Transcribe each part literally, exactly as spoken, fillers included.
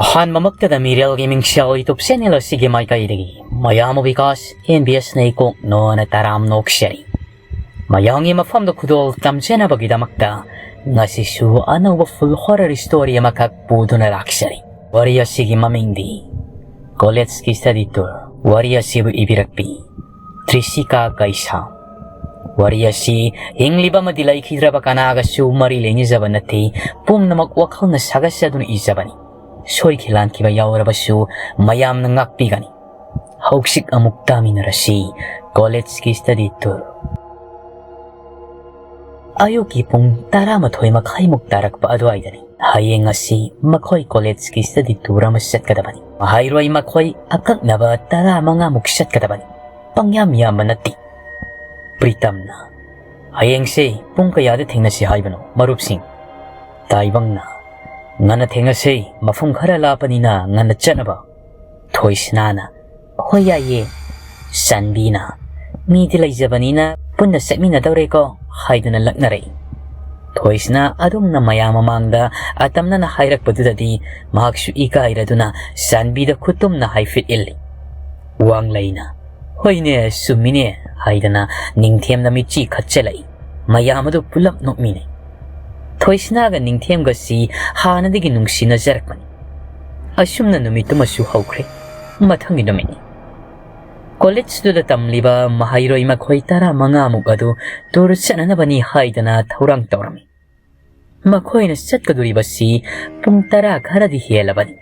ꯑꯍꯥꯟꯕꯃꯛꯇꯗ ꯃꯤꯔꯦꯜꯒꯤ ꯃꯤꯡꯁꯦꯜ YouTube channel ꯑꯁꯤꯒꯤ ꯃꯥꯏꯀꯩꯗꯒꯤ ꯃꯌꯥꯝ ꯕꯤꯀꯥꯁ ꯑꯦꯝ ꯕꯤ ꯑꯦꯁꯅ ꯏꯀꯣꯛ ꯅꯣꯅ ꯇꯔꯥꯝ ꯅꯣꯛꯆꯔꯤ꯫ ꯃꯌꯥꯝꯒꯤ ꯃꯐꯝꯗ ꯈꯨꯗꯣꯜ ꯇꯝꯖꯅꯕꯒꯤꯗꯃꯛꯇ ꯉꯁꯤꯁꯨ ꯑꯅꯧꯕ full horror story ꯑꯃꯈꯛ ꯄꯨꯗꯨꯅ ꯂꯥꯛꯆꯔꯤ꯫ ꯋꯥꯔꯤ ꯑꯁꯤꯒꯤ ꯃꯃꯤꯡꯗꯤ College ꯀꯤ Study Tour꯫ ꯋꯥꯔꯤ ꯑꯁꯤꯕꯨ ꯏꯕꯤꯔꯛꯄꯤ ꯇ꯭ꯔꯤꯁꯤꯀꯥ ꯀꯩꯁꯥꯝ꯫ ꯋꯥꯔꯤ ꯑꯁꯤ ꯍꯤꯡꯂꯤꯕ ꯑꯃꯗꯤ ꯂꯩꯈꯤꯗ꯭ꯔꯕ ꯀꯅꯥꯒꯁꯨ ꯃꯔꯤ ꯂꯩꯅꯖꯕ ꯅꯠꯇꯦ, ꯄꯨꯝꯅꯃꯛ ꯋꯥꯈꯜꯅ ꯁꯥꯒꯠꯆꯗꯨꯅ ꯏꯖꯕꯅꯤ꯫ ꯁꯣꯏꯈꯤ ꯂꯥꯟꯈꯤꯕ ꯌꯥꯎꯔꯕꯁꯨ ꯃꯌꯥꯝꯅ ꯉꯥꯛꯄꯤꯒꯅꯤ꯫ ꯍꯧꯖꯤꯛ ꯑꯃꯨꯛ ꯇꯥꯃꯤꯟꯅꯔꯁꯤ College ꯀꯤ Study Tour꯫ ꯑꯌꯨꯛꯀꯤ ꯄꯨꯡ ꯇꯔꯥꯃꯥꯊꯣꯏ ꯃꯈꯥꯏꯃꯨꯛ ꯇꯥꯔꯛꯄ ꯑꯗꯨꯋꯥꯏꯗꯅꯤ꯫ ꯍꯌꯦꯡ ꯑꯁꯤ ꯃꯈꯣꯏ College ꯀꯤ Study Tour ꯑꯃ ꯆꯠꯀꯗꯕꯅꯤ꯫ ꯃꯍꯩꯔꯣꯏ ꯃꯈꯣꯏ ꯑꯀꯛꯅꯕ ꯇꯔꯥꯃꯉꯥꯃꯨꯛ ꯆꯠꯀꯗꯕꯅꯤ꯫ ꯄꯪꯌꯥꯝ ꯌꯥꯝꯕ ꯅꯠꯇꯦ꯫ ꯄ꯭ꯔꯤꯇꯝꯅ, "ꯍꯌꯦꯡꯁꯦ ꯄꯨꯡ ꯀꯌꯥꯗ ꯊꯦꯡꯅꯁꯤ ꯍꯥꯏꯕꯅꯣ, ꯃꯔꯨꯞꯁꯤꯡ?" ꯇꯥꯏꯕꯪꯅ, "ꯉꯟꯅ ꯊꯦꯡꯅꯁꯦ, ꯃꯐꯝ ꯈꯔ ꯂꯥꯞꯄꯅꯤꯅ ꯉꯟꯅ ꯆꯠꯅꯕ꯫" ꯊꯣꯏꯁꯅꯥꯅ, "ꯍꯣꯏ, ꯌꯥꯏꯌꯦ꯫" ꯆꯥꯟꯕꯤꯅ, "ꯃꯤꯗꯤ ꯂꯩꯖꯕꯅꯤꯅ ꯄꯨꯟꯅ ꯆꯠꯃꯤꯟꯅꯗꯧꯔꯦꯀꯣ?" ꯍꯥꯏꯗꯨꯅ ꯂꯛꯅꯔꯛꯏ꯫ ꯊꯣꯏꯁꯅꯥ ꯑꯗꯨꯝꯅ ꯃꯌꯥꯝ ꯃꯃꯥꯡꯗ ꯑꯇꯝꯅꯅ ꯍꯥꯏꯔꯛꯄꯗꯨꯗꯗꯤ ꯃꯍꯥꯛꯁꯨ ꯏꯀꯥꯏꯔꯗꯨꯅ ꯆꯥꯟꯕꯤꯗ ꯈꯨꯇꯨꯝꯅ ꯍꯥꯏꯐꯦꯠ ꯏꯜꯂꯤ꯫ ꯋꯥꯡꯂꯩꯅ, "ꯍꯣꯏꯅꯦ, ꯆꯨꯝꯃꯤꯅꯦ" ꯍꯥꯏꯗꯅ ꯅꯤꯡꯊꯦꯝꯅ ꯃꯤꯠꯆꯤ ꯈꯠꯆꯜꯂꯛꯏ꯫ ꯃꯌꯥꯝ ꯑꯗꯨ ꯄꯨꯂꯞ ꯅꯣꯛꯃꯤꯟꯅꯩ꯫ ꯊꯣꯏꯁꯅꯥꯒ ꯅꯤꯡꯊꯦꯝꯒꯁꯤ ꯍꯥꯟꯅꯗꯒꯤ ꯅꯨꯡꯁꯤꯅꯖꯔꯛꯄꯅꯤ꯫ ꯑꯁꯨꯝꯅ ꯅꯨꯃꯤꯠꯇꯨꯃꯁꯨ ꯍꯧꯈ꯭ꯔꯦ꯫ ꯃꯊꯪꯒꯤ ꯅꯨꯃꯤꯠꯅꯤ꯫ College ꯇꯨꯗ ꯇꯝꯂꯤꯕ ꯃꯍꯩꯔꯣꯏ ꯃꯈꯣꯏ ꯇꯔꯥꯃꯉꯥꯃꯨꯛ ꯑꯗꯨ tour ꯆꯠꯅꯅꯕꯅꯤ ꯍꯥꯏꯗꯅ ꯊꯧꯔꯥꯡ ꯇꯧꯔꯝꯃꯤ꯫ ꯃꯈꯣꯏꯅ ꯆꯠꯀꯗꯧꯔꯤꯕꯁꯤ ꯄꯨꯡ ꯇꯔꯥ ꯈꯔꯗꯤ ꯍꯦꯜꯂꯕꯅꯤ꯫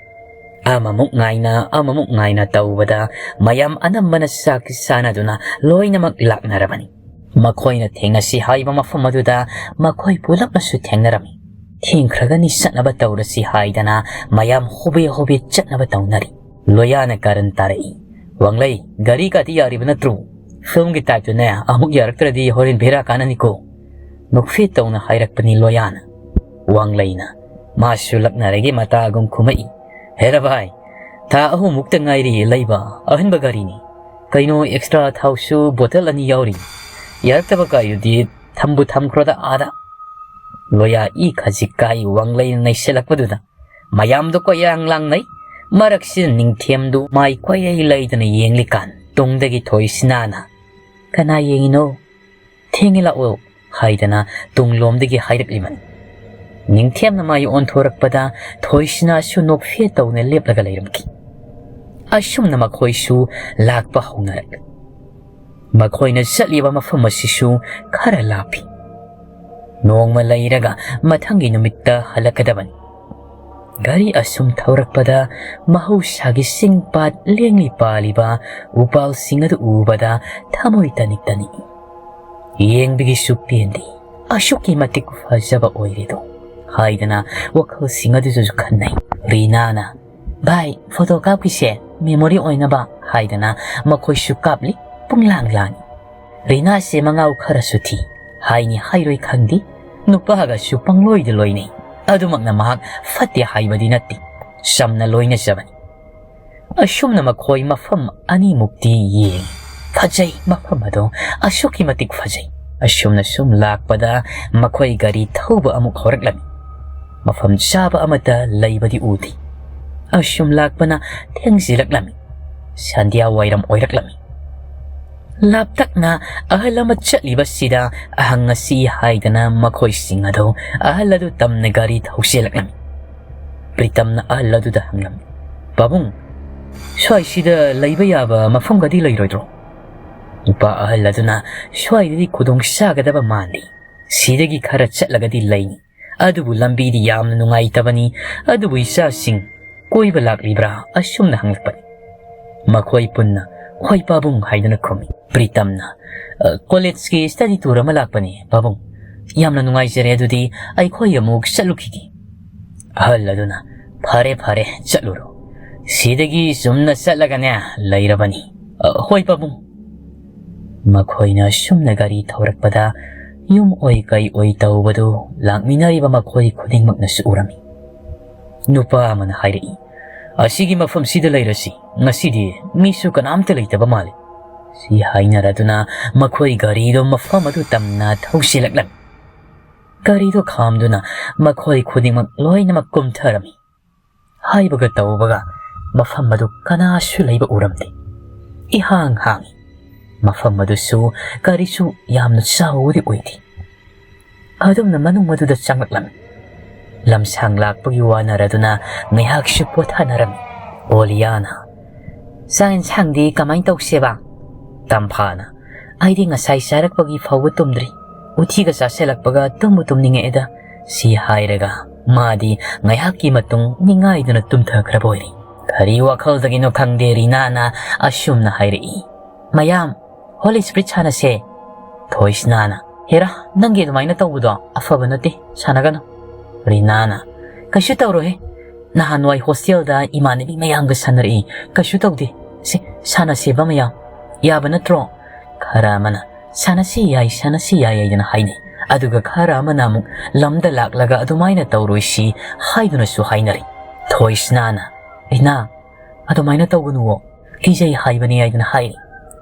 ꯑꯃꯃꯨꯛ ꯉꯥꯏꯅ, ꯑꯃꯃꯨꯛ ꯉꯥꯏꯅ ꯇꯧꯕꯗ ꯃꯌꯥꯝ ꯑꯅꯝꯕꯅ ꯆꯥꯛ ꯆꯥꯅꯗꯨꯅ ꯂꯣꯏꯅꯃꯛ ꯂꯥꯛꯅꯔꯕꯅꯤ꯫ ꯃꯈꯣꯏꯅ ꯊꯦꯡꯅꯁꯤ ꯍꯥꯏꯕ ꯃꯐꯝ ꯑꯗꯨꯗ ꯃꯈꯣꯏ ꯄꯨꯂꯞꯅꯁꯨ ꯊꯦꯡꯅꯔꯝꯃꯤ꯫ ꯊꯦꯡꯈ꯭ꯔꯒꯅꯤ, ꯆꯠꯅꯕ ꯇꯧꯔꯁꯤ ꯍꯥꯏꯗꯅ ꯃꯌꯥꯝ ꯍꯣꯕꯦ ꯍꯣꯕꯦ ꯆꯠꯅꯕ ꯇꯧꯅꯔꯤ꯫ ꯂꯣꯌꯥꯅ ꯀꯥꯔꯟ ꯇꯥꯔꯛꯏ꯫ "ꯋꯥꯡꯂꯩ, ꯒꯥꯔꯤ ꯀꯥꯗꯤ ꯌꯥꯔꯤꯕ ꯅꯠꯇ꯭ꯔꯣ? Film ꯒꯤ type ꯇꯨꯅꯦ, ꯑꯃꯨꯛ ꯌꯥꯔꯛꯇ꯭ꯔꯗꯤ ꯍꯣꯔꯦꯟ ꯕꯦꯔꯥ ꯀꯥꯅꯅꯤꯀꯣ꯫" ꯅꯣꯛꯐꯦꯠ ꯇꯧꯅ ꯍꯥꯏꯔꯛꯄꯅꯤ ꯂꯣꯌꯥꯅ꯫ ꯋꯥꯡꯂꯩꯅ, ꯃꯥꯁꯨ ꯂꯛꯅꯔꯒꯦ ꯃꯇꯥꯒꯨꯝ ꯈꯨꯝꯃꯛꯏ꯫ "ꯍꯦꯔꯥ ꯚꯥꯏ, ꯊꯥ ꯑꯍꯨꯝꯃꯨꯛꯇ ꯉꯥꯏꯔꯤ ꯂꯩꯕ, ꯑꯍꯟꯕ ꯒꯥꯔꯤꯅꯤ꯫ ꯀꯩꯅꯣ extra ꯊꯥꯎꯁꯨ bottle ꯑꯅꯤ ꯌꯥꯎꯔꯤ꯫ ꯌꯥꯔꯛꯇꯕ ꯀꯥꯏꯗꯨꯗꯤ ꯊꯝꯕꯨ ꯊꯝꯈ꯭ꯔꯣꯗ ꯑꯥꯗ꯫" ꯂꯣꯌꯥ ꯏ ꯈꯖꯤꯛ ꯀꯥꯏ ꯋꯥꯡꯂꯩꯅ ꯅꯩꯁꯜꯂꯛꯄꯗꯨꯗ꯫ ꯃꯌꯥꯝꯗꯣ ꯀꯣꯏꯌꯥꯡ ꯂꯥꯡꯅꯩ꯫ ꯃꯔꯛꯁꯤꯗ ꯅꯤꯡꯊꯦꯝꯗꯨ ꯃꯥꯏ ꯀꯣꯏꯔꯩ ꯂꯩꯗꯅ ꯌꯦꯡꯂꯤꯀꯥꯟ ꯇꯨꯡꯗꯒꯤ ꯊꯣꯏꯁꯤꯅꯥꯅ, "ꯀꯅꯥ ꯌꯦꯡꯉꯤꯅꯣ? ꯊꯦꯡꯉꯦ ꯂꯥꯛꯑꯣ" ꯍꯥꯏꯗꯅ ꯇꯨꯡꯂꯣꯝꯗꯒꯤ ꯍꯥꯏꯔꯛꯂꯤꯕꯅꯤ꯫ ꯅꯤꯡꯊꯦꯝꯅ ꯃꯥꯏ ꯑꯣꯟꯊꯣꯔꯛꯄꯗ ꯊꯣꯏꯁꯤꯅꯥꯁꯨ ꯅꯣꯛꯐꯦ ꯇꯧꯅ ꯂꯦꯞꯂꯒ ꯂꯩꯔꯝꯈꯤ꯫ ꯑꯁꯨꯝꯅ ꯃꯈꯣꯏꯁꯨ ꯂꯥꯛꯄ ꯍꯧꯅꯔꯛꯂꯤ꯫ ꯃꯈꯣꯏꯅ ꯆꯠꯂꯤꯕ ꯃꯐꯝ ꯑꯁꯤꯁꯨ ꯈꯔ ꯂꯥꯞꯄꯤ꯫ ꯅꯣꯡꯃ ꯂꯩꯔꯒ ꯃꯊꯪꯒꯤ ꯅꯨꯃꯤꯠꯇ ꯍꯜꯂꯛꯀꯗꯕꯅꯤ꯫ ꯒꯥꯔꯤ ꯑꯁꯨꯝ ꯊꯧꯔꯛꯄꯗ ꯃꯍꯧꯁꯥꯒꯤ ꯆꯤꯡ ꯄꯥꯠ ꯂꯦꯡꯂꯤ ꯄꯥꯜꯂꯤꯕ ꯎꯄꯥꯜꯁꯤꯡ ꯑꯗꯨ ꯎꯕꯗ ꯊꯃꯣꯏ ꯇꯅꯤꯛ ꯇꯅꯤꯛꯏ꯫ ꯌꯦꯡꯕꯒꯤꯁꯨ ꯄꯦꯟꯗꯦ, ꯑꯁꯨꯛꯀꯤ ꯃꯇꯤꯛ ꯐꯖꯕ ꯑꯣꯏꯔꯦꯗꯣ ꯍꯥꯏꯗꯅ ꯋꯥꯈꯜꯁꯤꯡ ꯑꯗꯨꯁꯨ ꯈꯟꯅꯩ꯫ ꯔꯤꯅꯥꯅ, "ꯚꯥꯏ, ꯐꯣꯇꯣ ꯀꯥꯞꯈꯤꯁꯦ, ꯃꯦꯃꯣꯔꯤ ꯑꯣꯏꯅꯕ" ꯍꯥꯏꯗꯅ ꯃꯈꯣꯏꯁꯨ ꯀꯥꯞꯂꯤ꯫ ꯄꯨꯡꯂꯥꯡ ꯂꯥꯡꯏ꯫ ꯔꯤꯅꯥꯁꯦ ꯃꯉꯥꯎ ꯈꯔꯁꯨ ꯊꯤ꯫ ꯍꯥꯏꯅꯤ ꯍꯥꯏꯔꯣꯏ ꯈꯪꯗꯦ꯫ ꯅꯨꯄꯥꯒꯁꯨ ꯄꯪꯂꯣꯏꯗ ꯂꯣꯏꯅꯩ꯫ ꯑꯗꯨꯃꯛꯅ ꯃꯍꯥꯛ ꯐꯠꯇꯦ ꯍꯥꯏꯕꯗꯤ ꯅꯠꯇꯦ꯫ ꯆꯝꯅ ꯂꯣꯏꯅꯖꯕꯅꯤ꯫ ꯑꯁꯨꯝꯅ ꯃꯈꯣꯏ ꯃꯐꯝ ꯑꯅꯤꯃꯨꯛꯇꯤ ꯌꯦꯡ꯫ ꯐꯖꯩ, ꯃꯐꯝ ꯑꯗꯣ ꯑꯁꯨꯛꯀꯤ ꯃꯇꯤꯛ ꯐꯖꯩ꯫ ꯑꯁꯨꯝꯅ ꯁꯨꯝ ꯂꯥꯛꯄꯗ ꯃꯈꯣꯏ ꯒꯥꯔꯤ ꯊꯧꯕ ꯑꯃꯨꯛ ꯍꯧꯔꯛꯂꯝꯃꯤ꯫ ꯃꯐꯝ ꯆꯥꯕ ꯑꯃꯠꯇ ꯂꯩꯕꯗꯤ ꯎꯗꯦ꯫ ꯑꯁꯨꯝ ꯂꯥꯛꯄꯅ ꯊꯦꯡꯖꯤꯜꯂꯛꯂꯝꯃꯤ꯫ ꯁꯟꯙ꯭ꯌꯥ ꯋꯥꯏꯔꯝ ꯑꯣꯏꯔꯛꯂꯝꯃꯤ꯫ ꯂꯥꯞꯇꯛꯅ ꯑꯍꯜ ꯑꯃ ꯆꯠꯂꯤꯕꯁꯤꯗ ꯑꯍꯪ ꯑꯁꯤ ꯍꯥꯏꯗꯅ ꯃꯈꯣꯏꯁꯤꯡ ꯑꯗꯨ ꯑꯍꯜ ꯑꯗꯨ ꯇꯝꯅ ꯒꯥꯔꯤ ꯊꯧꯁꯤꯜꯂꯛꯂꯝꯃꯤ꯫ ꯄ꯭ꯔꯤꯇꯝꯅ ꯑꯍꯜ ꯑꯗꯨꯗ ꯍꯪꯂꯝꯃꯤ, "ꯄꯥꯕꯨꯡ, ꯁ꯭ꯋꯥꯏꯁꯤꯗ ꯂꯩꯕ ꯌꯥꯕ ꯃꯐꯝꯒꯗꯤ ꯂꯩꯔꯣꯏꯗ꯭ꯔꯣ?" ꯅꯨꯄꯥ ꯑꯍꯜ ꯑꯗꯨꯅ, "ꯁ꯭ꯋꯥꯏꯗꯗꯤ ꯈꯨꯗꯣꯡ ꯆꯥꯒꯗꯕ ꯃꯥꯟꯗꯦ꯫ ꯁꯤꯗꯒꯤ ꯈꯔ ꯆꯠꯂꯒꯗꯤ ꯂꯩꯅꯤ꯫ ꯑꯗꯨꯕꯨ ꯂꯝꯕꯤꯗꯤ ꯌꯥꯝꯅ ꯅꯨꯡꯉꯥꯏꯇꯕꯅꯤ꯫ ꯑꯗꯨꯕꯨ ꯏꯆꯥꯁꯤꯡ ꯀꯣꯏꯕ ꯂꯥꯛꯂꯤꯕ꯭ꯔꯥ?" ꯑꯁꯨꯝꯅ ꯍꯪꯂꯛꯄꯅꯤ꯫ ꯃꯈꯣꯏ ꯄꯨꯟꯅ, "ꯍꯣꯏ ꯄꯥꯕꯨꯡ" ꯍꯥꯏꯗꯨꯅ ꯈꯨꯝꯃꯤ꯫ ꯄ꯭ꯔꯤꯇꯝꯅ, "ꯑ, ꯀꯣꯂꯦꯖꯀꯤ ꯁ꯭ꯇꯗꯤ ꯇꯨꯔ ꯑꯃ ꯂꯥꯛꯄꯅꯤ ꯄꯥꯕꯨꯡ꯫ ꯌꯥꯝꯅ ꯅꯨꯡꯉꯥꯏꯖꯔꯦ, ꯑꯗꯨꯗꯤ ꯑꯩꯈꯣꯏ ꯑꯃꯨꯛ ꯆꯠꯂꯨꯈꯤꯒꯦ꯫" ꯑꯍꯜ ꯑꯗꯨꯅ, "ꯐꯔꯦ, ꯐꯔꯦ, ꯆꯠꯂꯨꯔꯣ꯫ ꯁꯤꯗꯒꯤ ꯆꯨꯝꯅ ꯆꯠꯂꯒꯅꯦ ꯂꯩꯔꯕꯅꯤ꯫" "ꯑ, ꯍꯣꯏ ꯄꯥꯕꯨꯡ꯫" ꯃꯈꯣꯏꯅ ꯁꯨꯝꯅ ꯒꯥꯔꯤ ꯊꯧꯔꯛꯄꯗ ꯌꯨꯝ ꯑꯣꯏ ꯀꯩ ꯑꯣꯏ ꯇꯧꯕꯗꯨ ꯂꯥꯛꯃꯤꯟꯅꯔꯤꯕ ꯃꯈꯣꯏ ꯈꯨꯗꯤꯡꯃꯛꯅꯁꯨ ꯎꯔꯝꯃꯤ꯫ ꯅꯨꯄꯥ ꯑꯃꯅ ꯍꯥꯏꯔꯛꯏ, "ꯑꯁꯤꯒꯤ ꯃꯐꯝꯁꯤꯗ ꯂꯩꯔꯁꯤ, ꯉꯁꯤꯗꯤ ꯃꯤꯁꯨ ꯀꯅꯥꯝꯇ ꯂꯩꯇꯕ ꯃꯥꯜꯂꯤ꯫" ꯁꯤ ꯍꯥꯏꯅꯔꯗꯨꯅ ꯃꯈꯣꯏ ꯒꯥꯔꯤꯗꯣ ꯃꯐꯝ ꯑꯗꯨ ꯇꯝꯅ ꯊꯧꯁꯤꯜꯂꯛꯂꯝꯃꯤ꯫ ꯒꯥꯔꯤꯗꯣ ꯈꯥꯝꯗꯨꯅ ꯃꯈꯣꯏ ꯈꯨꯗꯤꯡꯃꯛ ꯂꯣꯏꯅꯃꯛ ꯀꯨꯝꯊꯔꯝꯃꯤ꯫ ꯍꯥꯏꯕꯒ ꯇꯧꯕꯒ ꯃꯐꯝ ꯑꯗꯨ ꯀꯅꯥꯁꯨ ꯂꯩꯕ ꯎꯔꯝꯗꯦ꯫ ꯏꯍꯥꯡ ꯍꯥꯡꯏ꯫ ꯃꯐꯝ ꯑꯗꯨꯁꯨ ꯀꯔꯤꯁꯨ ꯌꯥꯝꯅ ꯆꯥꯎꯕꯗꯤ ꯑꯣꯏꯗꯦ꯫ ꯑꯗꯨꯝꯅ ꯃꯅꯨꯡ ꯑꯗꯨꯗ ꯆꯪꯂꯛꯂꯝꯃꯤ꯫ ꯂꯝꯁꯥꯡ ꯂꯥꯛꯄꯒꯤ ꯋꯥꯅꯔꯗꯨꯅ ꯉꯥꯏꯍꯥꯛꯁꯨ ꯄꯣꯊꯥꯅꯔꯝꯃꯤ꯫ ꯑꯣꯂꯤꯌꯥꯅ, "ꯆꯥꯛ ꯌꯦꯟꯁꯥꯡꯗꯤ ꯀꯃꯥꯏꯅ ꯇꯧꯁꯦꯕ?" ꯇꯝꯐꯥꯅ, "ꯑꯩꯗꯤ ꯉꯁꯥꯏ ꯆꯥꯔꯛꯄꯒꯤ ꯐꯥꯎꯕ ꯇꯨꯝꯗ꯭ꯔꯤ꯫ ꯎꯊꯤꯒ ꯆꯥꯁꯤꯜꯂꯛꯄꯒ ꯇꯨꯝꯕꯨ ꯇꯨꯝꯅꯤꯡꯉꯛꯑꯦꯗ"꯫ ꯁꯤ ꯍꯥꯏꯔꯒ ꯃꯥꯗꯤ ꯉꯥꯏꯍꯥꯛꯀꯤ ꯃꯇꯨꯡ ꯅꯤꯡꯉꯥꯏꯗꯨꯅ ꯇꯨꯝꯊꯈ꯭ꯔꯕ ꯑꯣꯏꯔꯦ꯫ ꯀꯔꯤ ꯋꯥꯈꯜꯗꯒꯤꯅꯣ ꯈꯪꯗꯦ, ꯔꯤꯅꯥꯅ ꯑꯁꯨꯝꯅ ꯍꯥꯏꯔꯛꯏ, "ꯃꯌꯥꯝ, ꯍꯣꯂꯤ ꯁ꯭ꯄꯤꯔꯤꯠ ꯁꯥꯟꯅꯁꯦ"꯫ ꯊꯣꯏꯁꯅꯥꯅ, "ꯍꯦꯔꯥ, ꯅꯪꯒꯤ ꯑꯗꯨꯃꯥꯏꯅ ꯇꯧꯕꯗꯣ ꯑꯐꯕ ꯅꯠꯇꯦ, ꯁꯥꯟꯅꯒꯅꯨ"꯫ ꯔꯤꯅꯥꯅ, "ꯀꯩꯁꯨ ꯇꯧꯔꯣꯏꯍꯦ, ꯅꯍꯥꯟꯋꯥꯏ ꯍꯣꯁꯇꯦꯜꯗ ꯏꯃꯥꯟꯅꯕꯤ ꯃꯌꯥꯝꯒ ꯁꯥꯟꯅꯔꯛꯏ, ꯀꯩꯁꯨ ꯇꯧꯗꯦ꯫ ꯁꯦ, ꯁꯥꯟꯅꯁꯦꯕ ꯃꯌꯥꯝ, ꯌꯥꯕ ꯅꯠꯇ꯭ꯔꯣ?" ꯈꯔ ꯑꯃꯅ, "ꯁꯥꯟꯅꯁꯤ ꯌꯥꯏ, ꯁꯥꯟꯅꯁꯤ ꯌꯥꯏ" ꯍꯥꯏꯗꯅ ꯍꯥꯏꯅꯩ꯫ ꯑꯗꯨꯒ ꯈꯔ ꯑꯃꯅ ꯑꯃꯨꯛ ꯂꯝꯗ ꯂꯥꯛꯂꯒ ꯑꯗꯨꯃꯥꯏꯅ ꯇꯧꯔꯣꯏꯁꯤ ꯍꯥꯏꯗꯨꯅꯁꯨ ꯍꯥꯏꯅꯔꯤ꯫ ꯊꯣꯏꯁꯅꯥꯅ, "ꯔꯤꯅꯥ, ꯑꯗꯨꯃꯥꯏꯅ ꯇꯧꯒꯅꯨꯋꯣ, ꯀꯤꯖꯩ ꯍꯥꯏꯕꯅꯤ" ꯍꯥꯏꯗꯅ ꯍꯥꯏꯔꯤ꯫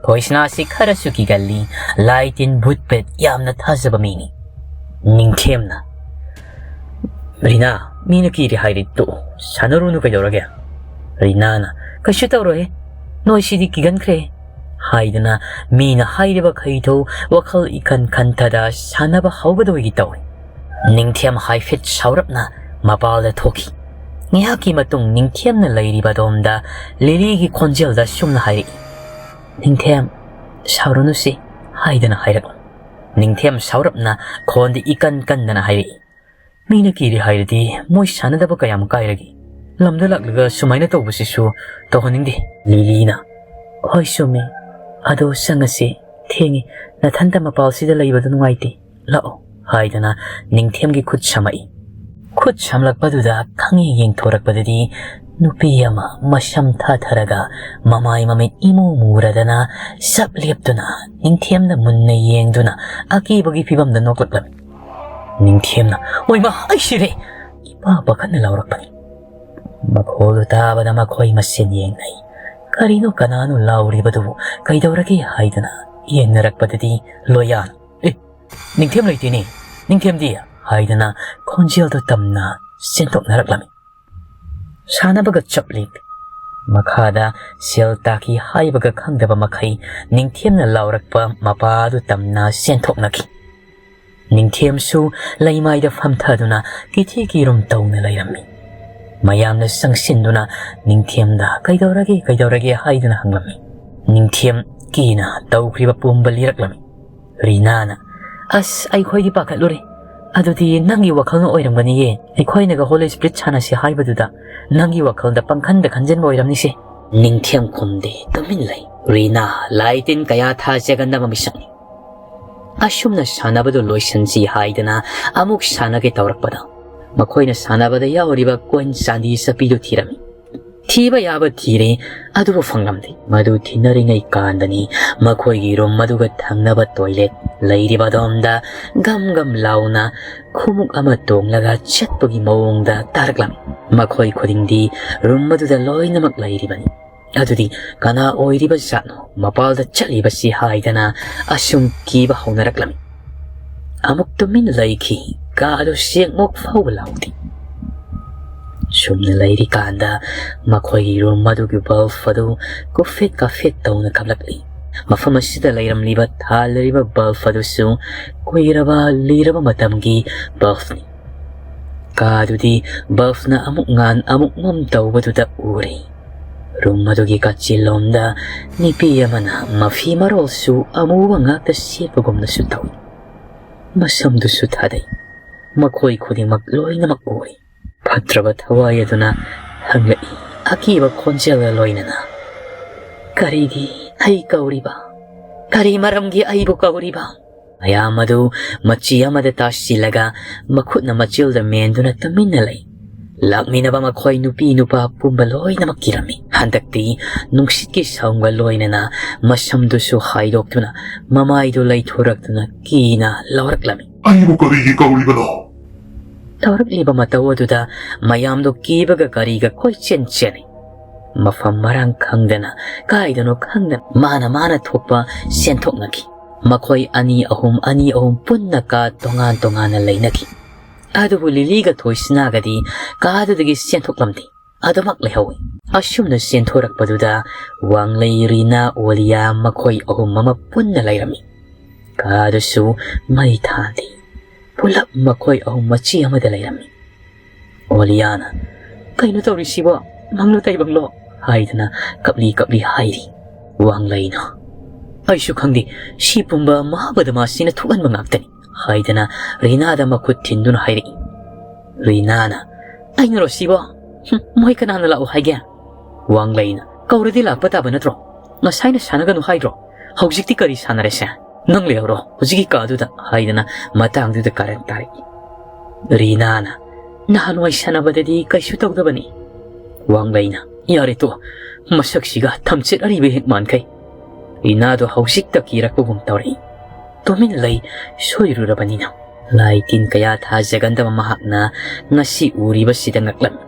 ꯊꯣꯏꯁꯅꯥꯁꯤ ꯈꯔꯁꯨ ꯀꯤꯒꯜꯂꯤ, ꯂꯥꯏ ꯇꯤꯟ ꯚꯨꯠ ꯄ꯭ꯔꯦꯠ ꯌꯥꯝꯅ ꯊꯥꯖꯕ ꯃꯤꯅꯤ꯫ ꯅꯤꯡꯊꯦꯝꯅ, "ꯔꯤꯅꯥ, ꯃꯤꯅ ꯀꯤꯔꯦ ꯍꯥꯏꯔꯦ ꯇꯣꯛꯑꯣ, ꯁꯥꯟꯅꯔꯨꯅꯨ ꯀꯩꯗꯧꯔꯒꯦ?" ꯔꯤꯅꯥꯅ, "ꯀꯩꯁꯨ ꯇꯧꯔꯣꯏꯍꯦ, ꯅꯣꯏ ꯁꯤꯗꯤ ꯀꯤꯒꯟꯈ꯭ꯔꯦ" ꯍꯥꯏꯗꯨꯅ ꯃꯤꯅ ꯍꯥꯏꯔꯤꯕ ꯈꯩꯗꯣ ꯋꯥꯈꯜ ꯏꯈꯟ ꯈꯟꯊꯗ ꯁꯥꯟꯅꯕ ꯍꯧꯒꯗꯧꯒꯤ ꯇꯧꯏ꯫ ꯅꯤꯡꯊꯦꯝ ꯍꯥꯏꯐꯦꯠ ꯁꯥꯎꯔꯞꯅ ꯃꯄꯥꯜꯗ ꯊꯣꯛꯈꯤ꯫ ꯉꯥꯏꯍꯥꯛꯀꯤ ꯃꯇꯨꯡ ꯅꯤꯡꯊꯦꯝꯅ ꯂꯩꯔꯤꯕ ꯑꯗꯣꯝꯗ ꯂꯤꯂꯤꯒꯤ ꯈꯣꯟꯖꯦꯜꯗ ꯁꯨꯝꯅ ꯍꯥꯏꯔꯛꯏ, "ꯅꯤꯡꯊꯦꯝ, ꯁꯥꯎꯔꯨꯅꯨꯁꯤ" ꯍꯥꯏꯗꯅ ꯍꯥꯏꯔꯛꯂꯝꯃꯤ꯫ ꯅꯤꯡꯊꯦꯝ ꯁꯥꯎꯔꯞꯅ ꯈꯣꯟꯗꯤ ꯏꯀꯟ ꯀꯟꯗꯅ ꯍꯥꯏꯔꯛꯏ, "ꯃꯤꯅ ꯀꯤꯔꯦ ꯍꯥꯏꯔꯗꯤ ꯃꯣꯏ ꯁꯥꯟꯅꯗꯕ ꯀꯌꯥꯝ ꯀꯥꯏꯔꯒꯦ? ꯂꯝꯗ ꯂꯥꯛꯂꯒ ꯁꯨꯃꯥꯏꯅ ꯇꯧꯕꯁꯤꯁꯨ ꯇꯧꯍꯟꯅꯤꯡꯗꯦ"꯫ ꯂꯤꯂꯤꯅ, "ꯍꯣꯏ ꯆꯨꯝꯃꯦ, ꯑꯗꯣ ꯆꯪꯉꯁꯤ, ꯊꯦꯡꯉꯤ, ꯅꯊꯟꯇ ꯃꯄꯥꯜꯁꯤꯗ ꯂꯩꯕꯗꯨ ꯅꯨꯡꯉꯥꯏꯇꯦ, ꯂꯥꯛꯑꯣ" ꯍꯥꯏꯗꯅ ꯅꯤꯡꯊꯦꯝꯒꯤ ꯈꯨꯠ ꯁꯝꯃꯛꯏ꯫ ꯈꯨꯠ ꯁꯝꯂꯛꯄꯗꯨꯗ ꯈꯪꯌꯦꯡ ꯌꯦꯡꯊꯣꯔꯛꯄꯗꯗꯤ ꯅꯨꯄꯤ ꯑꯃ ꯃꯁꯝ ꯊꯥꯊꯔꯒ ꯃꯃꯥꯏ ꯃꯃꯤꯠ ꯏꯃꯨ ꯃꯨꯔꯗꯅ ꯆꯞ ꯂꯦꯞꯇꯨꯅ ꯅꯤꯡꯊꯦꯝꯗ ꯃꯨꯟꯅ ꯌꯦꯡꯗꯨꯅ ꯑꯀꯤꯕꯒꯤ ꯐꯤꯕꯝꯗ ꯅꯣꯛꯂꯛꯂꯝꯃꯤ꯫ ꯅꯤꯡꯊꯦꯝꯅ, "ꯑꯣꯏꯃ, ꯑꯩ ꯁꯤꯔꯦ!" ꯏꯄꯥ ꯄꯥꯈꯠꯅ ꯂꯥꯎꯔꯛꯄꯅꯤ꯫ ꯃꯈꯣꯜꯗꯨ ꯇꯥꯕꯗ ꯃꯈꯣꯏ ꯃꯁꯦꯟ ꯌꯦꯡꯅꯩ꯫ "ꯀꯔꯤꯅꯣ, ꯀꯅꯥꯅꯣ ꯂꯥꯎꯔꯤꯕꯗꯨꯕꯨ? ꯀꯩꯗꯧꯔꯒꯦ?" ꯍꯥꯏꯗꯨꯅ ꯌꯦꯡꯅꯔꯛꯄꯗꯗꯤ ꯂꯣꯌꯥꯟ, "ꯑꯦ, ꯅꯤꯡꯊꯦꯝ ꯂꯩꯇꯦꯅꯦ, ꯅꯤꯡꯊꯦꯝꯗꯤ?" ꯍꯥꯏꯗꯨꯅ ꯈꯣꯟꯖꯦꯜꯗꯨ ꯇꯝꯅ ꯆꯦꯟꯊꯣꯛꯅꯔꯛꯂꯝꯃꯤ꯫ ꯁꯥꯟꯅꯕꯒ ꯆꯞꯂꯤ꯫ ꯃꯈꯥꯗ ꯁꯦꯜ ꯇꯥꯈꯤ ꯍꯥꯏꯕꯒ ꯈꯪꯗꯕ ꯃꯈꯩ ꯅꯤꯡꯊꯦꯝꯅ ꯂꯥꯎꯔꯛꯄ ꯃꯄꯥ ꯑꯗꯨ ꯇꯝꯅ ꯆꯦꯟꯊꯣꯛꯅꯈꯤ꯫ ꯅꯤꯡꯊꯦꯝꯁꯨ ꯂꯩꯃꯥꯏꯗ ꯐꯝꯊꯗꯨꯅ ꯀꯤꯊꯤ ꯀꯤꯔꯨꯝ ꯇꯧꯅ ꯂꯩꯔꯝꯃꯤ꯫ ꯃꯌꯥꯝꯅ ꯆꯪꯁꯤꯟꯗꯨꯅ ꯅꯤꯡꯊꯦꯝꯗ "ꯀꯩꯗꯧꯔꯒꯦ, ꯀꯩꯗꯧꯔꯒꯦ?" ꯍꯥꯏꯗꯨꯅ ꯍꯪꯂꯝꯃꯤ꯫ ꯅꯤꯡꯊꯦꯝ ꯀꯤꯅ ꯇꯧꯈ꯭ꯔꯤꯕ ꯄꯨꯝꯕ ꯂꯤꯔꯛꯂꯝꯃꯤ꯫ ꯔꯤꯅꯥꯅ, "ꯑꯁ, ꯑꯩꯈꯣꯏꯗꯤ ꯄꯥꯈꯠꯂꯨꯔꯦ꯫ ꯑꯗꯨꯗꯤ ꯅꯪꯒꯤ ꯋꯥꯈꯜꯅ ꯑꯣꯏꯔꯝꯒꯅꯤꯌꯦ꯫ ꯑꯩꯈꯣꯏꯅꯒ ꯍꯣꯂꯤ ꯁ꯭ꯄ꯭ꯂꯤꯠ ꯁꯥꯟꯅꯁꯤ ꯍꯥꯏꯕꯗꯨꯗ ꯅꯪꯒꯤ ꯋꯥꯈꯜꯗ ꯄꯪꯈꯟꯗ ꯈꯟꯖꯟꯕ ꯑꯣꯏꯔꯝꯅꯤꯁꯦ꯫" ꯅꯤꯡꯊꯦꯝ ꯈꯨꯝꯗꯦ, ꯇꯨꯃꯤꯟ ꯂꯩ꯫ ꯔꯤꯅꯥ, ꯂꯥꯏ ꯇꯤꯟ ꯀꯌꯥ ꯊꯥꯖꯒꯟꯗꯕ ꯃꯤꯁꯛꯅꯤ꯫ ꯑꯁꯨꯝꯅ ꯁꯥꯟꯅꯕꯗꯨ ꯂꯣꯏꯁꯟꯁꯤ ꯍꯥꯏꯗꯅ ꯑꯃꯨꯛ ꯁꯥꯟꯅꯒꯦ ꯇꯧꯔꯛꯄꯗ, ꯃꯈꯣꯏꯅ ꯁꯥꯟꯅꯕꯗ ꯌꯥꯎꯔꯤꯕ ꯀꯣꯏꯟ ꯆꯥꯟꯗꯤ ꯆꯠꯄꯤꯗꯨ ꯊꯤꯔꯝꯃꯤ꯫ ꯊꯤꯕ ꯌꯥꯕ ꯊꯤꯔꯦ, ꯑꯗꯨꯕꯨ ꯐꯪꯂꯝꯗꯦ꯫ ꯃꯗꯨ ꯊꯤꯅꯔꯤꯉꯩ ꯀꯥꯟꯗꯅꯤ ꯃꯈꯣꯏꯒꯤ ꯔꯨꯝ ꯑꯗꯨꯒ ꯊꯪꯅꯕ ꯇꯣꯏꯂꯦꯠ ꯂꯩꯔꯤꯕ ꯑꯗꯣꯝꯗ ꯒꯝ ꯒꯝ ꯂꯥꯎꯅ ꯈꯨꯃꯨꯛ ꯑꯃ ꯇꯣꯡꯂꯒ ꯆꯠꯄꯒꯤ ꯃꯑꯣꯡꯗ ꯇꯥꯔꯛꯂꯝꯃꯤ꯫ ꯃꯈꯣꯏ ꯈꯨꯗꯤꯡꯗꯤ ꯔꯨꯝ ꯑꯗꯨꯗ ꯂꯣꯏꯅꯃꯛ ꯂꯩꯔꯤꯕꯅꯤ꯫ ꯑꯗꯨꯗꯤ ꯀꯅꯥ ꯑꯣꯏꯔꯤꯕ ꯖꯥꯠꯅꯣ ꯃꯄꯥꯜꯗ ꯆꯠꯂꯤꯕꯁꯤ ꯍꯥꯏꯗꯅ ꯑꯁꯨꯝ ꯀꯤꯕ ꯍꯧꯅꯔꯛꯂꯝꯃꯤ꯫ ꯑꯃꯨꯛ ꯇꯨꯃꯤꯟ ꯂꯩꯈꯤ꯫ ꯀꯥ ꯑꯗꯨ ꯆꯦꯛꯃꯣꯛ ꯐꯥꯎꯕ ꯂꯥꯎꯗꯦ꯫ ꯁꯨꯝꯅ ꯂꯩꯔꯤꯀꯥꯟꯗ ꯃꯈꯣꯏꯒꯤ ꯔꯨꯝ ꯑꯗꯨꯒꯤ ꯕꯜꯕ ꯑꯗꯨ ꯀꯨꯐꯦꯠ ꯀꯥꯐꯦꯠ ꯇꯧꯅ ꯀꯥꯞꯂꯛꯂꯤ꯫ ꯃꯐꯝ ꯑꯁꯤꯗ ꯂꯩꯔꯝꯂꯤꯕ ꯊꯥꯜꯂꯤꯕ ꯕꯜꯕ ꯑꯗꯨꯁꯨ ꯀꯨꯏꯔꯕ ꯂꯤꯔꯕ ꯃꯇꯝꯒꯤ ꯕꯜꯕꯅꯤ꯫ ꯀꯥ ꯑꯗꯨꯗꯤ ꯕꯜꯕꯅ ꯑꯃꯨꯛ ꯉꯥꯟ ꯑꯃꯨꯛ ꯃꯝ ꯇꯧꯕꯗꯨꯗ ꯎꯔꯦ꯫ ꯔꯨꯝ ꯑꯗꯨꯒꯤ ꯀꯥꯆꯤꯜꯂꯣꯝꯗ ꯅꯨꯄꯤ ꯑꯃꯅ ꯃꯐꯤ ꯃꯔꯣꯜꯁꯨ ꯑꯃꯨꯕ ꯉꯥꯛꯇ ꯁꯦꯠꯄꯒꯨꯝꯅꯁꯨ ꯇꯧꯏ꯫ ꯃꯁꯝꯗꯨꯁꯨ ꯊꯥꯗꯩ꯫ ꯃꯈꯣꯏ ꯈꯨꯗꯤꯡꯃꯛ ꯂꯣꯏꯅꯃꯛ ꯎꯔꯤ꯫ ꯐꯠꯇ꯭ꯔꯕ ꯊꯋꯥꯏ ꯑꯗꯨꯅ ꯍꯪꯂꯛꯏ, ꯑꯀꯤꯕ ꯈꯣꯟꯖꯦꯜꯒ ꯂꯣꯏꯅꯅ, "ꯀꯔꯤꯒꯤ ꯑꯩ ꯀꯧꯔꯤꯕ? ꯀꯔꯤ ꯃꯔꯝꯒꯤ ꯑꯩꯕꯨ ꯀꯧꯔꯤꯕ?" ꯃꯌꯥꯝ ꯑꯗꯨ ꯃꯆꯤ ꯑꯃꯗ ꯇꯥꯁꯤꯜꯂꯒ ꯃꯈꯨꯠꯅ ꯃꯆꯤꯜꯗ ꯃꯦꯟꯗꯨꯅ ꯇꯨꯃꯤꯟꯅ ꯂꯩ꯫ ꯂꯥꯛꯃꯤꯟꯅꯕ ꯃꯈꯣꯏ ꯅꯨꯄꯤ ꯅꯨꯄꯥ ꯄꯨꯝꯕ ꯂꯣꯏꯅꯃꯛ ꯀꯤꯔꯝꯃꯤ꯫ ꯍꯟꯗꯛꯇꯤ ꯅꯨꯡꯁꯤꯠꯀꯤ ꯁꯥꯎꯝꯒ ꯂꯣꯏꯅꯅ ꯃꯁꯝꯗꯨꯁꯨ ꯍꯥꯏꯗꯣꯛꯇꯨꯅ ꯃꯃꯥꯏꯗꯨ ꯂꯩꯊꯣꯔꯛꯇꯨꯅ ꯀꯤꯅ ꯂꯥꯎꯔꯛꯂꯝꯃꯤ꯫ "ꯑꯩꯕꯨ ꯀꯔꯤꯒꯤ ꯀꯧꯔꯤꯕꯅꯣ?" ꯇꯧꯔꯛꯂꯤꯕ ꯃꯇꯧ ꯑꯗꯨꯗ ꯃꯌꯥꯝꯗꯨ ꯀꯤꯕꯒ ꯀꯔꯤꯒ ꯀꯣꯏꯆꯦꯟ ꯆꯦꯜꯂꯤ꯫ ꯃꯐꯝ ꯃꯔꯥꯡ ꯈꯪꯗꯅ, ꯀꯥꯏꯗꯅꯣ ꯈꯪꯗꯅ ꯃꯥꯅ ꯃꯥꯅ ꯊꯣꯛꯄ ꯆꯦꯟꯊꯣꯛꯅꯈꯤ꯫ ꯃꯈꯣꯏ ꯑꯅꯤ ꯑꯍꯨꯝ, ꯑꯅꯤ ꯑꯍꯨꯝ ꯄꯨꯟꯅ ꯀꯥ ꯇꯣꯉꯥꯟ ꯇꯣꯉꯥꯟꯅ ꯂꯩꯅꯈꯤ꯫ ꯑꯗꯨꯕꯨ ꯂꯤꯂꯤꯒ ꯊꯣꯏꯁꯅꯥꯒꯗꯤ ꯀꯥꯗꯨꯗꯒꯤ ꯆꯦꯟꯊꯣꯛꯂꯝꯗꯦ꯫ ꯑꯗꯨꯃꯛ ꯂꯩꯍꯧꯏ꯫ ꯑꯁꯨꯝꯅ ꯆꯦꯟꯊꯣꯔꯛꯄꯗꯨꯗ ꯋꯥꯡꯂꯩ, ꯔꯤꯅꯥ, ꯑꯣꯂꯤꯌꯥ ꯃꯈꯣꯏ ꯑꯍꯨꯝ ꯑꯃ ꯄꯨꯟꯅ ꯂꯩꯔꯝꯃꯤ꯫ ꯀꯥꯗꯨꯁꯨ ꯃꯩ ꯊꯥꯟꯗꯦ꯫ ꯄꯨꯂꯞ ꯃꯈꯣꯏ ꯑꯍꯨꯝ ꯃꯆꯤ ꯑꯃꯗ ꯂꯩꯔꯝꯃꯤ꯫ ꯑꯣꯂꯤꯌꯥꯅ, "ꯀꯩꯅꯣ ꯇꯧꯔꯤꯁꯤꯕꯣ? ꯃꯪꯂꯣ ꯇꯥꯏꯕꯪꯂꯣ?" ꯍꯥꯏꯗꯅ ꯀꯞꯂꯤ ꯀꯞꯂꯤ ꯍꯥꯏꯔꯤ꯫ ꯋꯥꯡꯂꯩꯅ, "ꯑꯩꯁꯨ ꯈꯪꯗꯦ, ꯁꯤ ꯄꯨꯝꯕ ꯃꯍꯥꯕꯗꯃꯥꯁꯤꯅ ꯊꯣꯛꯍꯟꯕ ꯉꯥꯛꯇꯅꯤ" ꯍꯥꯏꯗꯅ ꯔꯤꯅꯥꯗ ꯃꯈꯨꯠ ꯊꯤꯟꯗꯨꯅ ꯍꯥꯏꯔꯛꯏ꯫ ꯔꯤꯅꯥꯅ, "ꯑꯩꯅꯔꯣ ꯁꯤꯕꯣ? ꯍꯨꯝ, ꯃꯣꯏ ꯀꯅꯥꯅ ꯂꯥꯛꯑꯣ ꯍꯥꯏꯒꯦ?" ꯋꯥꯡꯂꯩꯅ, "ꯀꯧꯔꯗꯤ ꯂꯥꯛꯄ ꯇꯥꯕ ꯅꯠꯇ꯭ꯔꯣ? ꯉꯁꯥꯏꯅ ꯁꯥꯟꯅꯒꯅꯨ ꯍꯥꯏꯗ꯭ꯔꯣ? ꯍꯧꯖꯤꯛꯇꯤ ꯀꯔꯤ ꯁꯥꯟꯅꯔꯁꯦ? ꯅꯪ ꯂꯩꯍꯧꯔꯣ ꯍꯧꯖꯤꯛꯀꯤ ꯀꯥꯗꯨꯗ" ꯍꯥꯏꯗꯅ ꯃꯇꯥꯡꯗꯨꯗ ꯀꯥꯔꯟ ꯇꯥꯔꯛꯏ꯫ ꯔꯤꯅꯥꯅ, "ꯅꯍꯥꯟꯋꯥꯏ ꯁꯥꯟꯅꯕꯗꯗꯤ ꯀꯩꯁꯨ ꯇꯧꯗꯕꯅꯤ"꯫ ꯋꯥꯡꯂꯩꯅ, "ꯌꯥꯔꯦ ꯇꯣ, ꯃꯁꯛꯁꯤꯒ ꯊꯝꯆꯦꯠ ꯑꯔꯤꯕ ꯍꯦꯛ ꯃꯥꯟꯈꯩ"꯫ ꯔꯤꯅꯥꯗꯣ ꯍꯧꯖꯤꯛꯇ ꯀꯤꯔꯛꯄꯒꯨꯝ ꯇꯧꯔꯛꯏ꯫ ꯇꯨꯃꯤꯟ ꯂꯩ ꯁꯣꯏꯔꯨꯔꯕꯅꯤꯅ꯫ ꯂꯥꯏ ꯇꯤꯟ ꯀꯌꯥ ꯊꯥꯖꯒꯟꯗꯕ ꯃꯍꯥꯛꯅ ꯉꯁꯤ ꯎꯔꯤꯕꯁꯤꯗ ꯉꯛꯂꯝꯃꯤ꯫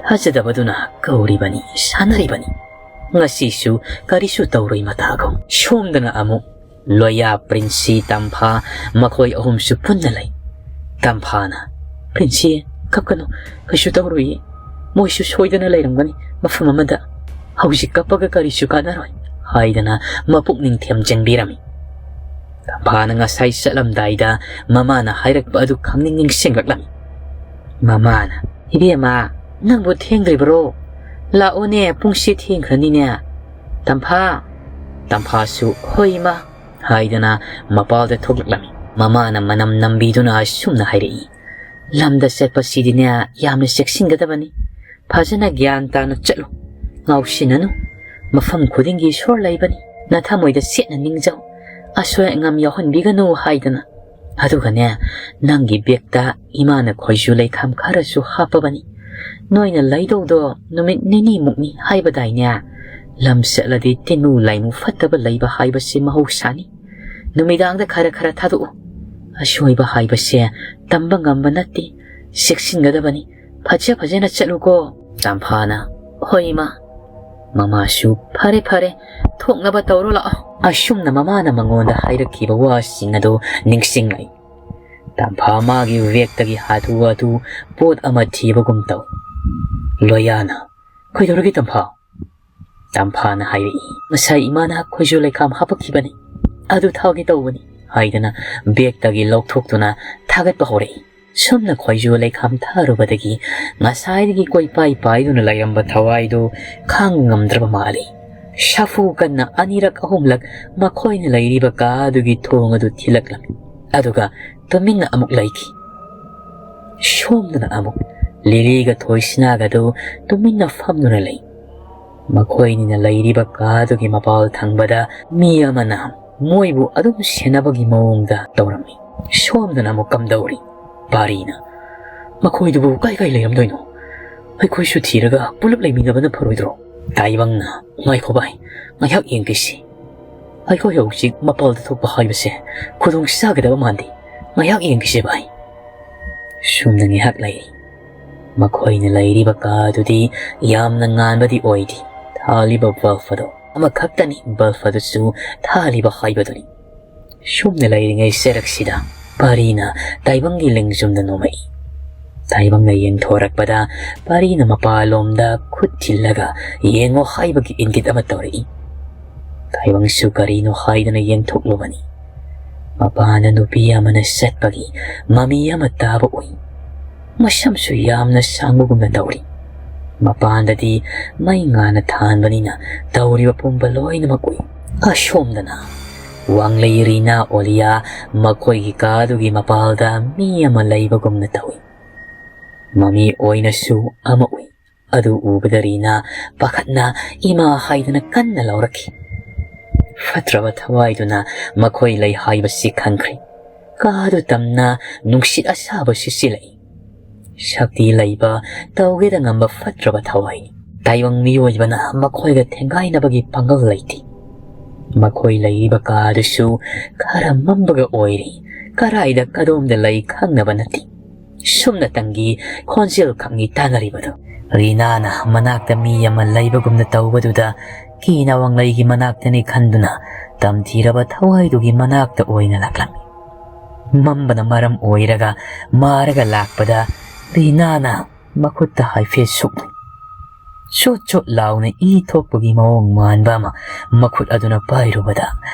ꯊꯥꯖꯗꯕꯗꯨꯅ ꯀꯧꯔꯤꯕꯅꯤ, ꯁꯥꯟꯅꯔꯤꯕꯅꯤ꯫ ꯉꯁꯤꯁꯨ ꯀꯔꯤꯁꯨ ꯇꯧꯔꯣꯏ ꯃꯇꯥꯒꯨꯝ꯫ ꯁꯣꯝꯗꯅ ꯑꯃꯨꯛ ꯂꯣꯌꯥ, ꯄ꯭ꯔꯤꯟꯁꯤ, ꯇꯝꯐꯥ ꯃꯈꯣꯏ ꯑꯍꯨꯝꯁꯨ ꯄꯨꯟꯅ ꯂꯩ꯫ ꯇꯝꯐꯥꯅ, "ꯄ꯭ꯔꯤꯟꯁꯤ, ꯀꯞꯀꯅꯨ, ꯀꯩꯁꯨ ꯇꯧꯔꯣꯏꯌꯦ꯫ ꯃꯣꯏꯁꯨ ꯁꯣꯏꯗꯅ ꯂꯩꯔꯝꯒꯅꯤ ꯃꯐꯝ ꯑꯃꯗ꯫ ꯍꯧꯖꯤꯛ ꯀꯞꯄꯒ ꯀꯔꯤꯁꯨ ꯀꯥꯟꯅꯔꯣꯏ" ꯍꯥꯏꯗꯅ ꯃꯄꯨꯛꯅꯤꯡ ꯊꯦꯝꯖꯤꯟꯕꯤꯔꯝꯃꯤ꯫ ꯇꯝꯐꯥꯅ ꯉꯁꯥꯏ ꯆꯠꯂꯝꯗꯥꯏꯗ ꯃꯃꯥꯅ ꯍꯥꯏꯔꯛꯄ ꯑꯗꯨ ꯈꯪꯅꯤꯡ ꯅꯤꯡꯁꯤꯡꯂꯛꯂꯝꯃꯤ꯫ ꯃꯃꯥꯅ, "ꯏꯕꯦꯝꯃ, ꯅꯪꯕꯨ ꯊꯦꯡꯗ꯭ꯔꯤꯕꯔꯣ? ꯂꯥꯛꯑꯣꯅꯦ, ꯄꯨꯡꯁꯦ ꯊꯦꯡꯈ꯭ꯔꯅꯤꯅꯦ꯫ ꯇꯝꯐꯥ!" ꯇꯝꯐꯥꯁꯨ, "ꯍꯣꯏ, ꯏꯃꯥ" ꯍꯥꯏꯗꯅ ꯃꯄꯥꯜꯗ ꯊꯣꯛꯂꯛꯂꯝꯃꯤ꯫ ꯃꯃꯥꯅ ꯃꯅꯝ ꯅꯝꯕꯤꯗꯨꯅ ꯑꯁꯨꯝꯅ ꯍꯥꯏꯔꯛꯏ, "ꯂꯝꯗ ꯆꯠꯄꯁꯤꯗꯤꯅꯦ, ꯌꯥꯝꯅ ꯆꯦꯛꯁꯤꯟꯒꯗꯕꯅꯤ꯫ ꯐꯖꯅ ꯒ꯭ꯌꯥꯟ ꯇꯥꯅ ꯆꯠꯂꯨ꯫ ꯉꯥꯎꯁꯤꯟꯅꯅꯨ꯫ ꯃꯐꯝ ꯈꯨꯗꯤꯡꯒꯤ ꯁꯣꯔ ꯂꯩꯕꯅꯤ꯫ ꯅꯊꯃꯣꯏꯗ ꯁꯦꯠꯅ ꯅꯤꯡꯖꯧ꯫ ꯑꯁꯣꯏ ꯑꯉꯥꯝ ꯌꯥꯎꯍꯟꯕꯤꯒꯅꯨ" ꯍꯥꯏꯗꯅ꯫ "ꯑꯗꯨꯒꯅꯦ, ꯅꯪꯒꯤ ꯕꯦꯛꯇ ꯏꯃꯥꯅ ꯈꯣꯏꯖꯨ ꯂꯩꯈꯥꯝ ꯈꯔꯁꯨ ꯍꯥꯞꯄꯕꯅꯤ꯫ ꯅꯣꯏꯅ ꯂꯩꯗꯧꯗꯣ ꯅꯨꯃꯤꯠ ꯅꯤꯅꯤꯃꯨꯛꯅꯤ ꯍꯥꯏꯕꯗꯥꯏꯅꯦ? ꯂꯝ ꯆꯠꯂꯗꯤ ꯇꯤꯟꯃꯨ ꯂꯥꯏꯃꯨ ꯐꯠꯇꯕ ꯂꯩꯕ ꯍꯥꯏꯕꯁꯤ ꯃꯍꯧꯁꯥꯅꯤ꯫ ꯅꯨꯃꯤꯗꯥꯡꯗ ꯈꯔ ꯈꯔ ꯊꯥꯗꯣꯛꯎ꯫ ꯑꯁꯣꯏꯕ ꯍꯥꯏꯕꯁꯦ ꯇꯝꯕ ꯉꯝꯕ ꯅꯠꯇꯦ꯫ ꯆꯦꯛꯁꯤꯟꯒꯗꯕꯅꯤ꯫ ꯐꯖ ꯐꯖꯅ ꯆꯠꯂꯨꯀꯣ꯫" ꯇꯝꯐꯥꯅ, "ꯍꯣꯏ, ꯏꯃꯥ꯫" ꯃꯃꯥꯁꯨ, "ꯐꯔꯦ, ꯐꯔꯦ, ꯊꯣꯛꯅꯕ ꯇꯧꯔꯣ ꯂꯥꯛꯑꯣ꯫" ꯑꯁꯨꯝꯅ ꯃꯃꯥꯅ ꯃꯉꯣꯟꯗ ꯍꯥꯏꯔꯛꯈꯤꯕ ꯋꯥꯁꯤꯡ ꯑꯗꯨ ꯅꯤꯡꯁꯤꯡꯂꯛꯏ꯫ ꯇꯝꯐꯥ ꯃꯥꯒꯤ ꯕꯦꯛꯇꯒꯤ ꯍꯥꯊꯨ ꯍꯥꯊꯨ ꯄꯣꯠ ꯑꯃ ꯊꯤꯕꯒꯨꯝ ꯇꯧꯏ꯫ ꯂꯣꯌꯥꯅ, "ꯀꯩꯗꯧꯔꯒꯦ ꯇꯝꯐꯥ?" ꯇꯝꯐꯥꯅ ꯍꯥꯏꯔꯛꯏ, "ꯉꯁꯥꯏ ꯏꯃꯥꯅ ꯈꯣꯏꯖꯨ ꯂꯩꯈꯥꯝ ꯍꯥꯄꯛꯈꯤꯕꯅꯤ, ꯑꯗꯨ ꯊꯥꯒꯦ ꯇꯧꯕꯅꯤ" ꯍꯥꯏꯗꯅ ꯕꯦꯒꯇꯒꯤ ꯂꯧꯊꯣꯛꯇꯨꯅ ꯊꯥꯒꯠꯄ ꯍꯧꯔꯛꯏ꯫ ꯁꯨꯝꯅ ꯈꯣꯏꯖꯨ ꯂꯩꯈꯥꯝ ꯊꯥꯔꯨꯕꯗꯒꯤ ꯉꯁꯥꯏꯗꯒꯤ ꯀꯣꯏꯄꯥꯏ ꯄꯥꯏꯗꯨꯅ ꯂꯩꯔꯝꯕ ꯊꯋꯥꯏꯗꯨ ꯈꯥꯡꯕ ꯉꯝꯗ꯭ꯔꯕ ꯃꯥꯜꯂꯤ꯫ ꯁꯥꯐꯨ ꯀꯟꯅ ꯑꯅꯤꯔꯛ ꯑꯍꯨꯝꯂꯛ ꯃꯈꯣꯏꯅ ꯂꯩꯔꯤꯕ ꯀꯥ ꯑꯗꯨꯒꯤ ꯊꯣꯡ ꯑꯗꯨ ꯊꯤꯜꯂꯛꯂꯝꯃꯤ꯫ ꯑꯗꯨꯒ ꯇꯨꯃꯤꯟꯅ ꯑꯃꯨꯛ ꯂꯩꯈꯤ꯫ ꯁꯣꯝꯗꯅ ꯑꯃꯨꯛ ꯂꯤꯂꯤꯒ ꯊꯣꯏꯁꯤꯅꯥꯒꯗꯨ ꯇꯨꯃꯤꯟꯅ ꯐꯝꯗꯨꯅ ꯂꯩ꯫ ꯃꯈꯣꯏꯅꯤꯅ ꯂꯩꯔꯤꯕ ꯀꯥꯗꯨꯒꯤ ꯃꯄꯥꯜ ꯊꯪꯕꯗ ꯃꯤ ꯑꯃꯅ ꯃꯣꯏꯕꯨ ꯑꯗꯨꯝ ꯁꯦꯟꯅꯕꯒꯤ ꯃꯑꯣꯡꯗ ꯇꯧꯔꯝꯃꯤ꯫ ꯁꯣꯝꯗꯅ ꯑꯃꯨꯛ ꯀꯝꯗꯧꯔꯤ? ꯄꯥꯔꯤꯅ, "ꯃꯈꯣꯏꯗꯨꯕꯨ ꯀꯥꯏ ꯀꯥꯏ ꯂꯩꯔꯝꯗꯣꯏꯅꯣ? ꯑꯩꯈꯣꯏꯁꯨ ꯊꯤꯔꯒ ꯄꯨꯂꯞ ꯂꯩꯃꯤꯟꯅꯕꯅ ꯐꯔꯣꯏꯗ꯭ꯔꯣ?" ꯇꯥꯏꯕꯪꯅ, "ꯉꯥꯏꯈꯣ ꯚꯥꯏ, ꯉꯥꯏꯍꯥꯛ ꯌꯦꯡꯈꯤꯁꯤ꯫ ꯑꯩꯈꯣꯏ ꯍꯧꯖꯤꯛ ꯃꯄꯥꯜꯗ ꯊꯣꯛꯄ ꯍꯥꯏꯕꯁꯦ ꯈꯨꯗꯣꯡ ꯆꯥꯒꯗꯕ ꯃꯥꯟꯗꯦ꯫ ꯉꯥꯏꯍꯥꯛ ꯌꯦꯡꯈꯤꯁꯦ ꯚꯥꯏ꯫" ꯁꯨꯝꯅ ꯉꯥꯏꯍꯥꯛ ꯂꯩ꯫ ꯃꯈꯣꯏꯅ ꯂꯩꯔꯤꯕ ꯀꯥ ꯑꯗꯨꯗꯤ ꯌꯥꯝꯅ ꯉꯥꯟꯕꯗꯤ ꯑꯣꯏꯗꯦ꯫ ꯊꯥꯜꯂꯤꯕ ꯕꯜꯕ ꯑꯗꯨ ꯑꯃꯈꯛꯇꯅꯤ, ꯕꯜꯕ ꯑꯗꯨꯁꯨ ꯊꯥꯜꯂꯤꯕ ꯍꯥꯏꯕꯗꯨꯅꯤ꯫ ꯁꯨꯝꯅ ꯂꯩꯔꯤꯉꯩ ꯆꯔꯛꯁꯤꯗ ꯄꯥꯔꯤꯅ ꯇꯥꯏꯕꯪꯒꯤ ꯂꯦꯡꯖꯨꯝꯗ ꯅꯣꯝꯃꯛꯏ꯫ ꯇꯥꯏꯕꯪꯅ ꯌꯦꯡꯊꯣꯔꯛꯄꯗ ꯄꯥꯔꯤꯅ ꯃꯄꯥꯟꯂꯣꯝꯗ ꯈꯨꯠ ꯊꯤꯜꯂꯒ ꯌꯦꯡꯉꯣ ꯍꯥꯏꯕꯒꯤ ꯏꯪꯒꯤꯠ ꯑꯃ ꯇꯧꯔꯛꯏ꯫ ꯇꯥꯏꯕꯪꯁꯨ ꯀꯔꯤꯅꯣ ꯍꯥꯏꯗꯅ ꯌꯦꯡꯊꯣꯛꯂꯨꯕꯅꯤ꯫ ꯃꯄꯥꯟꯗ ꯅꯨꯄꯤ ꯑꯃꯅ ꯆꯠꯄꯒꯤ ꯃꯃꯤ ꯑꯃ ꯇꯥꯕ ꯎꯏ꯫ ꯃꯁꯝꯁꯨ ꯌꯥꯝꯅ ꯁꯥꯡꯕꯒꯨꯝꯅ ꯇꯧꯔꯤ꯫ ꯃꯄꯥꯟꯗꯗꯤ ꯃꯩ ꯉꯥꯟꯅ ꯊꯥꯟꯕꯅꯤꯅ ꯇꯧꯔꯤꯕ ꯄꯨꯝꯕ ꯂꯣꯏꯅꯃꯛ ꯎꯏ꯫ ꯑꯁꯣꯝꯗꯅ ꯋꯥꯡꯂꯩ ꯔꯤꯅꯥ ꯑꯣꯂꯤꯌꯥ ꯃꯈꯣꯏꯒꯤ ꯀꯥꯗꯨꯒꯤ ꯃꯄꯥꯜꯗ ꯃꯤ ꯑꯃ ꯂꯩꯕꯒꯨꯝꯅ ꯇꯧꯏ꯫ ꯃꯃꯤ ꯑꯣꯏꯅꯁꯨ ꯑꯃ ꯎꯏ꯫ ꯑꯗꯨ ꯎꯕꯗ ꯔꯤꯅꯥ ꯄꯥꯈꯠꯅ ꯏꯃꯥ ꯍꯥꯏꯗꯨꯅ ꯀꯟꯅ ꯂꯥꯎꯔꯛꯈꯤ꯫ ꯐꯠꯇ꯭ꯔꯕ ꯊꯋꯥꯏꯗꯨꯅ ꯃꯈꯣꯏ ꯂꯩ ꯍꯥꯏꯕꯁꯤ ꯈꯪꯈ꯭ꯔꯦ꯫ ꯀꯥꯗꯨ ꯇꯝꯅ ꯅꯨꯡꯁꯤꯠ ꯑꯁꯥꯕ ꯁꯤꯠꯆꯤꯜꯂꯛꯏ꯫ ꯁꯛꯇꯤ ꯂꯩꯕ, ꯇꯧꯒꯦꯗ ꯉꯝꯕ ꯐꯠꯇ꯭ꯔꯕ ꯊꯋꯥꯏꯅꯤ꯫ ꯇꯥꯏꯕꯪ ꯃꯤꯑꯣꯏꯕꯅ ꯃꯈꯣꯏꯒ ꯊꯦꯡꯒꯥꯏꯅꯕꯒꯤ ꯄꯥꯡꯒꯜ ꯂꯩꯇꯦ꯫ ꯃꯈꯣꯏ ꯂꯩꯔꯤꯕ ꯀꯥ ꯑꯗꯨꯁꯨ ꯈꯔ ꯃꯝꯕꯒ ꯑꯣꯏꯔꯤ꯫ ꯀꯔꯥꯏꯗ ꯀꯗꯣꯝꯗ ꯂꯩ ꯈꯪꯅꯕ ꯅꯠꯇꯦ꯫ ꯁꯨꯝꯅꯇꯪꯒꯤ ꯈꯣꯟꯖꯦꯜ ꯈꯛꯅꯤ ꯇꯥꯅꯔꯤꯕꯗꯨ꯫ ꯔꯤꯅꯥꯅ ꯃꯅꯥꯛꯇ ꯃꯤ ꯑꯃ ꯂꯩꯕꯒꯨꯝꯅ ꯇꯧꯕꯗꯨꯗ ꯀꯤꯅ ꯋꯥꯡꯂꯩꯒꯤ ꯃꯅꯥꯛꯇꯅꯤ ꯈꯟꯗꯨꯅ ꯇꯝꯊꯤꯔꯕ ꯊꯋꯥꯏꯗꯨꯒꯤ ꯃꯅꯥꯛꯇ ꯑꯣꯏꯅ ꯂꯥꯛꯂꯝꯃꯤ꯫ ꯃꯝꯕꯅ ꯃꯔꯝ ꯑꯣꯏꯔꯒ ꯃꯥꯔꯒ ꯂꯥꯛꯄꯗ ꯔꯤꯅꯥꯅ ꯃꯈꯨꯠꯇ ꯍꯥꯏꯐꯦꯠ ꯁꯨꯛꯅꯩ꯫ ꯆꯣꯠ ꯆꯣꯠ ꯂꯥꯎꯅ ꯏ ꯊꯣꯛꯄꯒꯤ ꯃꯑꯣꯡ ꯃꯥꯟꯕ ꯑꯃ ꯃꯈꯨꯠ ꯑꯗꯨꯅ ꯄꯥꯏꯔꯨꯕꯗ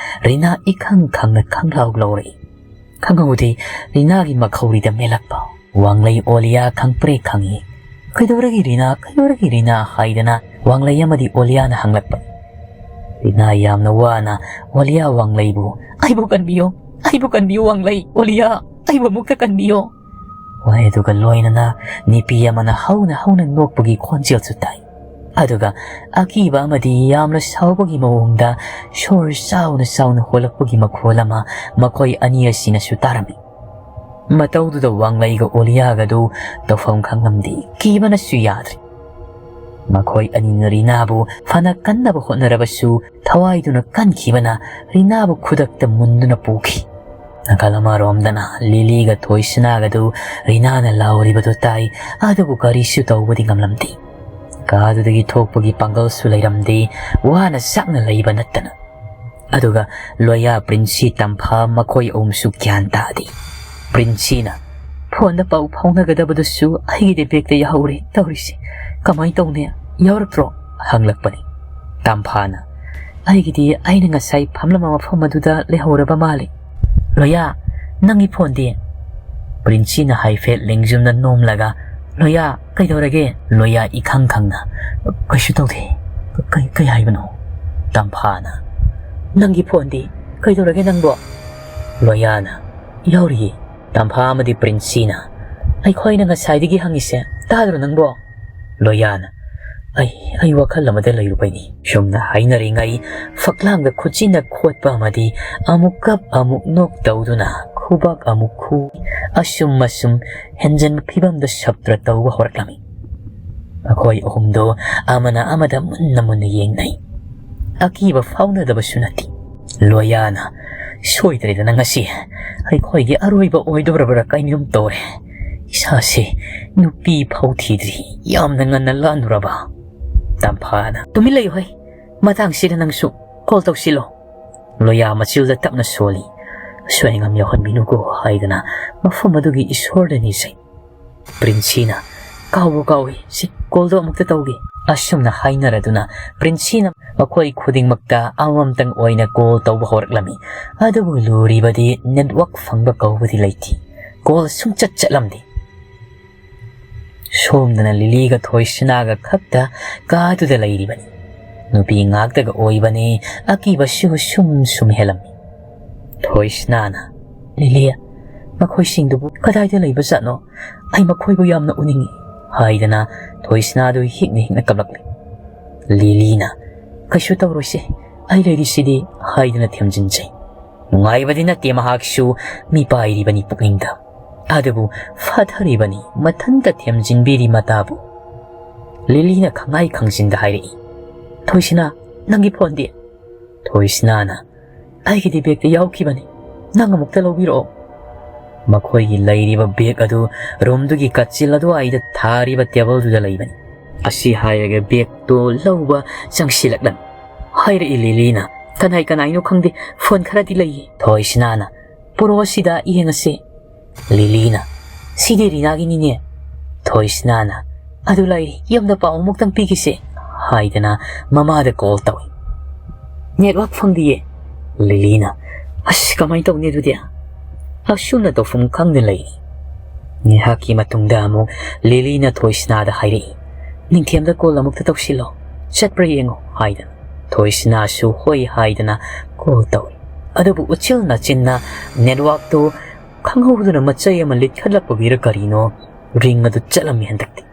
ꯔꯤꯅꯥ ꯏꯈꯪ ꯈꯪꯅ ꯈꯪꯂꯥꯎ ꯂꯧꯔꯛꯏ꯫ ꯈꯪꯍꯧꯗꯦ, ꯔꯤꯅꯥꯒꯤ ꯃꯈꯧꯔꯤꯗ ꯃꯦꯜꯂꯛꯄ ꯋꯥꯡꯂꯩ ꯑꯣꯂꯤꯌꯥ ꯈꯪꯄ꯭ꯔꯦꯛ ꯈꯪꯏ꯫ "ꯀꯩꯗꯧꯔꯒꯦ ꯔꯤꯅꯥ, ꯀꯩꯗꯧꯔꯒꯦ ꯔꯤꯅꯥ?" ꯍꯥꯏꯗꯅ ꯋꯥꯡꯂꯩ ꯑꯃꯗꯤ ꯑꯣꯂꯤꯌꯥꯅ ꯍꯪꯂꯛꯄ꯫ ꯔꯤꯅꯥ ꯌꯥꯝꯅ ꯋꯥꯅ ꯑꯣꯂꯤꯌꯥ ꯋꯥꯡꯂꯩꯕꯨ, "ꯑꯩꯕꯨ ꯀꯟꯕꯤꯌꯣ, ꯑꯩꯕꯨ ꯀꯟꯕꯤꯌꯣ ꯋꯥꯡꯂꯩ, ꯑꯣꯂꯤꯌꯥ, ꯑꯩꯕꯨ ꯑꯃꯨꯛꯇ ꯀꯟꯕꯤꯌꯣ" ꯋꯥꯍꯩ ꯑꯗꯨꯒ ꯂꯣꯏꯅꯅ ꯅꯨꯄꯤ ꯑꯃꯅ ꯍꯧꯅ ꯍꯧꯅ ꯅꯣꯛꯄꯒꯤ ꯈꯣꯟꯖꯦꯜꯁꯨ ꯇꯥꯏ꯫ ꯑꯗꯨꯒ ꯑꯀꯤꯕ ꯑꯃꯗꯤ ꯌꯥꯝꯅ ꯁꯥꯎꯕꯒꯤ ꯃꯑꯣꯡꯗ ꯁꯣꯔ ꯆꯥꯎꯅ ꯆꯥꯎꯅ ꯍꯣꯜꯂꯛꯄꯒꯤ ꯃꯈꯣꯜ ꯑꯃ ꯃꯈꯣꯏ ꯑꯅꯤ ꯑꯁꯤꯅꯁꯨ ꯇꯥꯔꯝꯃꯤ꯫ ꯃꯇꯧꯗꯨꯗ ꯋꯥꯡꯂꯩꯒ ꯑꯣꯂꯤꯌꯥꯒꯗꯨ ꯇꯧꯐꯝ ꯈꯪꯂꯝꯗꯦ, ꯀꯤꯕꯅꯁꯨ ꯌꯥꯗ꯭ꯔꯦ꯫ ꯃꯈꯣꯏ ꯑꯅꯤꯅ ꯔꯤꯅꯥꯕꯨ ꯐꯅ ꯀꯟꯅꯕ ꯍꯣꯠꯅꯔꯕꯁꯨ, ꯊꯋꯥꯏꯗꯨꯅ ꯀꯟꯈꯤꯕꯅ ꯔꯤꯅꯥꯕꯨ ꯈꯨꯗꯛꯇ ꯃꯨꯟꯗꯨꯅ ꯄꯨꯈꯤ꯫ ꯅꯥꯀꯜ ꯑꯃꯔꯣꯝꯗꯅ ꯂꯤꯂꯤꯒ ꯊꯣꯏꯁꯅꯥꯒꯗꯨ ꯔꯤꯅꯥꯅ ꯂꯥꯎꯔꯤꯕꯗꯨ ꯇꯥꯏ, ꯑꯗꯨꯕꯨ ꯀꯔꯤꯁꯨ ꯇꯧꯕꯗꯤ ꯉꯝꯂꯝꯗꯦ꯫ ꯀꯥꯗꯨꯗꯒꯤ ꯊꯣꯛꯄꯒꯤ ꯄꯥꯡꯒꯜꯁꯨ ꯂꯩꯔꯝꯗꯦ, ꯋꯥꯅ ꯁꯛꯅ ꯂꯩꯕ ꯅꯠꯇꯅ꯫ ꯑꯗꯨꯒ ꯂꯣꯌꯥ, ꯄ꯭ꯔꯤꯟꯁꯤ, ꯇꯝꯐꯥ ꯃꯈꯣꯏ ꯑꯍꯨꯝꯁꯨ ꯒ꯭ꯌꯥꯟ ꯇꯥꯗꯦ꯫ ꯄ꯭ꯔꯤꯟꯁꯤꯅ, "ꯐꯣꯟꯗ ꯄꯥꯎ ꯐꯥꯎꯅꯒꯗꯕꯗꯨꯁꯨ ꯑꯩꯒꯤꯗꯤ ꯕꯦꯒꯇ ꯌꯥꯎꯍꯧꯔꯦ, ꯇꯧꯔꯤꯁꯦ ꯀꯃꯥꯏꯅ ꯇꯧꯅꯤ? ꯌꯥꯎꯔꯛꯇ꯭ꯔꯣ?" ꯍꯪꯂꯛꯄꯅꯤ꯫ ꯇꯝꯐꯥꯅ, "ꯑꯩꯒꯤꯗꯤ ꯑꯩꯅ ꯉꯁꯥꯏ ꯐꯝꯂꯝꯕ ꯃꯐꯝ ꯑꯗꯨꯗ ꯂꯩꯍꯧꯔꯕ ꯃꯥꯜꯂꯦ꯫ ꯂꯣꯌꯥ, ꯅꯪꯒꯤ ꯐꯣꯟꯗꯤ?" ꯄ꯭ꯔꯤꯟꯁꯤꯅ ꯍꯥꯏꯐꯦꯠ ꯂꯦꯡꯖꯨꯝꯅ ꯅꯣꯝꯂꯒ, "ꯂꯣꯌꯥ, ꯀꯩꯗꯧꯔꯒꯦ?" ꯂꯣꯌꯥ ꯏꯈꯪ ꯈꯪꯅ, "ꯀꯩꯁꯨ ꯇꯧꯗꯦ꯫ ꯀꯩ, ꯀꯩ ꯍꯥꯏꯕꯅꯣ?" ꯇꯝꯐꯥꯅ, "ꯅꯪꯒꯤ ꯐꯣꯟꯗꯤ? ꯀꯩꯗꯧꯔꯒꯦ ꯅꯪꯕꯣ?" ꯂꯣꯌꯥꯅ, "ꯌꯥꯎꯔꯤꯌꯦ꯫" ꯇꯝꯐꯥ ꯑꯃꯗꯤ ꯄ꯭ꯔꯤꯟꯁꯤꯅ, "ꯑꯩꯈꯣꯏꯅ ꯉꯁꯥꯏꯗꯒꯤ ꯍꯪꯉꯤꯁꯦ ꯇꯥꯗ꯭ꯔꯣ ꯅꯪꯕꯣ?" ꯂꯣꯌꯥꯅ, "ꯑꯩ, ꯑꯩ ꯋꯥꯈꯜ ꯑꯃꯗ ꯂꯩꯔꯨꯕꯩꯅꯤ꯫" ꯁꯨꯝꯅ ꯍꯥꯏꯅꯔꯤꯉꯩ ꯐꯛꯂꯥꯡꯗ ꯈꯨꯠꯆꯤꯟꯅ ꯈꯣꯠꯄ ꯑꯃꯗꯤ ꯑꯃꯨꯛ ꯀꯞ ꯑꯃꯨꯛ ꯅꯣꯛ ꯇꯧꯗꯨꯅ ꯈꯨꯕꯥꯛ ꯑꯃꯨꯛ ꯈꯨ, ꯑꯁꯨꯝ ꯑꯁꯨꯝ ꯍꯦꯟꯖꯟꯕ ꯐꯤꯕꯝꯗ ꯁꯞꯇ꯭ꯔ ꯇꯧꯕ ꯍꯧꯔꯛꯂꯝꯃꯤ꯫ ꯃꯈꯣꯏ ꯑꯍꯨꯝꯗꯣ ꯑꯃꯅ ꯑꯃꯗ ꯃꯨꯟꯅ ꯃꯨꯟꯅ ꯌꯦꯡꯅꯩ꯫ ꯑꯀꯤꯕ ꯐꯥꯎꯅꯗꯕꯁꯨ ꯅꯠꯇꯦ꯫ ꯂꯣꯌꯥꯅ, "ꯁꯣꯏꯗ꯭ꯔꯦꯗꯅ ꯉꯁꯤ꯫ ꯑꯩꯈꯣꯏꯒꯤ ꯑꯔꯣꯏꯕ ꯑꯣꯏꯗꯧꯔꯕ꯭ꯔꯥ ꯀꯩꯅꯣꯝ ꯇꯧꯔꯦ꯫ ꯏꯁꯥꯁꯦ ꯅꯨꯄꯤ ꯐꯥꯎ ꯊꯤꯗ꯭ꯔꯤ꯫ ꯌꯥꯝꯅ ꯉꯟꯅ ꯂꯥꯟꯗꯣꯔꯕ꯫" ꯇꯝꯐꯥꯅ, "ꯇꯨꯃꯤꯟ ꯂꯩꯌꯨ ꯍꯩ꯫ ꯃꯇꯥꯡꯁꯤꯗ ꯅꯪꯁꯨ ꯀꯣꯜ ꯇꯧꯁꯤꯜꯂꯣ꯫" ꯂꯣꯌꯥ ꯃꯆꯤꯜꯗ ꯇꯞꯅ ꯁꯣꯜꯂꯤ꯫ "ꯑꯁꯣꯏ ꯑꯉꯥꯝ ꯌꯥꯎꯍꯟꯕꯤꯅꯨꯀꯣ" ꯍꯥꯏꯗꯅ ꯃꯐꯝ ꯑꯗꯨꯒꯤ ꯏꯁꯣꯔꯗ ꯅꯤꯖꯩ꯫ ꯄ꯭ꯔꯤꯟꯁꯤꯅ, "ꯀꯥꯎꯕꯨ ꯀꯥꯎꯏ, ꯁꯤ call ꯗꯣ ꯑꯃꯨꯛꯇ ꯇꯧꯒꯦ"꯫ ꯑꯁꯨꯝꯅ ꯍꯥꯏꯅꯔꯗꯨꯅ ꯄ꯭ꯔꯤꯟꯁꯤꯅ ꯃꯈꯣꯏ ꯈꯨꯗꯤꯡꯃꯛꯇ ꯑꯃꯃꯝꯇꯪ ꯑꯣꯏꯅ call ꯇꯧꯕ ꯍꯧꯔꯛꯂꯝꯃꯤ꯫ ꯑꯗꯨꯕꯨ ꯂꯨꯔꯤꯕꯗꯤ network ꯐꯪꯕ ꯀꯧꯕꯗꯤ ꯂꯩꯇꯦ꯫ Call ꯁꯨꯡꯆꯠ ꯆꯠꯂꯝꯗꯦ꯫ ꯁꯣꯝꯗꯅ ꯂꯤꯂꯤꯒ ꯊꯣꯏꯁꯅꯥꯒ ꯈꯛꯇ ꯀꯥꯗꯨꯗ ꯂꯩꯔꯤꯕꯅꯤ꯫ ꯅꯨꯄꯤ ꯉꯥꯛꯇꯒ ꯑꯣꯏꯕꯅꯤ, ꯑꯀꯤꯕꯁꯨ ꯁꯨꯝ ꯁꯨꯝ ꯍꯦꯜꯂꯝꯃꯤ꯫ ꯊꯣꯏꯁꯅꯥꯅ, "ꯂꯤꯂꯤ, ꯃꯈꯣꯏꯁꯤꯡꯗꯨꯕꯨ ꯀꯗꯥꯏꯗ ꯂꯩꯕꯖꯥꯠꯅꯣ? ꯑꯩ ꯃꯈꯣꯏꯕꯨ ꯌꯥꯝꯅ ꯎꯅꯤꯡꯏ" ꯍꯥꯏꯗꯅ ꯊꯣꯏꯁꯅꯥꯗꯨ ꯍꯤꯛꯅ ꯍꯤꯛꯅ ꯀꯞꯂꯛꯂꯤ꯫ ꯂꯤꯂꯤꯅ, "ꯀꯩꯁꯨ ꯇꯧꯔꯣꯏꯁꯦ, ꯑꯩ ꯂꯩꯔꯤꯁꯤꯗꯤ" ꯍꯥꯏꯗꯨꯅ ꯊꯦꯝꯖꯤꯟꯖꯩ꯫ ꯅꯨꯡꯉꯥꯏꯕꯗꯤ ꯅꯠꯇꯦ ꯃꯍꯥꯛꯁꯨ, ꯃꯤꯄꯥꯏꯔꯤꯕꯅꯤ ꯄꯨꯛꯅꯤꯡꯗ꯫ ꯑꯗꯨꯕꯨ ꯐꯥꯊꯔꯤꯕꯅꯤ ꯃꯊꯟꯇ ꯊꯦꯝꯖꯤꯟꯕꯤꯔꯤ ꯃꯇꯥꯕꯨ꯫ ꯂꯤꯂꯤꯅ ꯈꯪꯉꯥꯏ ꯈꯪꯖꯤꯟꯗ ꯍꯥꯏꯔꯛꯏ, "ꯊꯣꯏꯁꯅꯥ, ꯅꯪꯒꯤ phone ꯗꯤ?" ꯊꯣꯏꯁꯅꯥꯅ, "ꯑꯩꯒꯤꯗꯤ bag ꯇ ꯌꯥꯎꯈꯤꯕꯅꯤ, ꯅꯪ ꯑꯃꯨꯛꯇ ꯂꯧꯕꯤꯔꯛꯑꯣ"꯫ ꯃꯈꯣꯏꯒꯤ ꯂꯩꯔꯤꯕ bag ꯑꯗꯨ room ꯗꯨꯒꯤ ꯀꯥꯆꯤꯜ ꯑꯗꯨꯋꯥꯏꯗ ꯊꯥꯔꯤꯕ table ꯗꯨꯗ ꯂꯩꯕꯅꯤ꯫ ꯑꯁꯤ ꯍꯥꯏꯔꯒ bag ꯇꯣ ꯂꯧꯕ ꯆꯪꯁꯤꯜꯂꯛꯂꯝꯃꯤ꯫ ꯍꯥꯏꯔꯛꯏ ꯂꯤꯂꯤꯅ, "ꯀꯅꯥꯏ ꯀꯅꯥꯏꯅꯣ ꯈꯪꯗꯦ, phone ꯈꯔꯗꯤ ꯂꯩꯌꯦ"꯫ ꯊꯣꯏꯁꯅꯥꯅ, "ꯄꯨꯔꯛꯑꯣ ꯁꯤꯗ ꯌꯦꯡꯉꯁꯦ"꯫ ꯂꯤꯂꯤꯅ, "ꯁꯤꯗꯤ ꯔꯤꯅꯥꯒꯤꯅꯤꯅꯦ"꯫ ꯊꯣꯏꯁꯅꯥꯅ, "ꯑꯗꯨ ꯂꯩꯔꯤ, ꯌꯨꯝꯗ ꯄꯥꯎ ꯑꯃꯨꯛꯇꯪ ꯄꯤꯈꯤꯁꯦ" ꯍꯥꯏꯗꯅ ꯃꯃꯥꯗ call ꯇꯧꯏ꯫ "Network ꯐꯪꯗꯤꯌꯦ"꯫ ꯂꯤꯂꯤꯅ, "ꯑꯁ, ꯀꯃꯥꯏꯅ ꯇꯧꯅꯤ ꯑꯗꯨꯗꯤ?" ꯑꯁꯨꯝꯅ ꯇꯧꯐꯝ ꯈꯪꯗꯅ ꯂꯩꯔꯤ꯫ ꯉꯥꯏꯍꯥꯛꯀꯤ ꯃꯇꯨꯡꯗ ꯑꯃꯨꯛ ꯂꯤꯂꯤꯅ ꯊꯣꯏꯁꯅꯥꯗ ꯍꯥꯏꯔꯛꯏ, "ꯅꯤꯡꯊꯦꯝꯗ call ꯑꯃꯨꯛꯇ ꯇꯧꯁꯤꯜꯂꯣ, ꯆꯠꯄ꯭ꯔꯥ ꯌꯦꯡꯉꯣ" ꯍꯥꯏꯗꯅ꯫ ꯊꯣꯏꯁꯅꯥꯁꯨ ꯍꯣꯏ ꯍꯥꯏꯗꯅ call ꯇꯧꯏ꯫ ꯑꯗꯨꯕꯨ ꯎꯆꯤꯜ ꯅꯥꯆꯤꯟꯅ network ꯇꯨ ꯈꯪꯍꯧꯗꯅ ꯃꯆꯩ ꯑꯃ ꯂꯤꯠꯈꯠꯂꯛꯄꯒꯤꯔ ꯀꯔꯤꯅꯣ, ring ꯑꯗꯨ ꯆꯠꯂꯝꯃꯤ ꯍꯟꯗꯛꯇꯤ꯫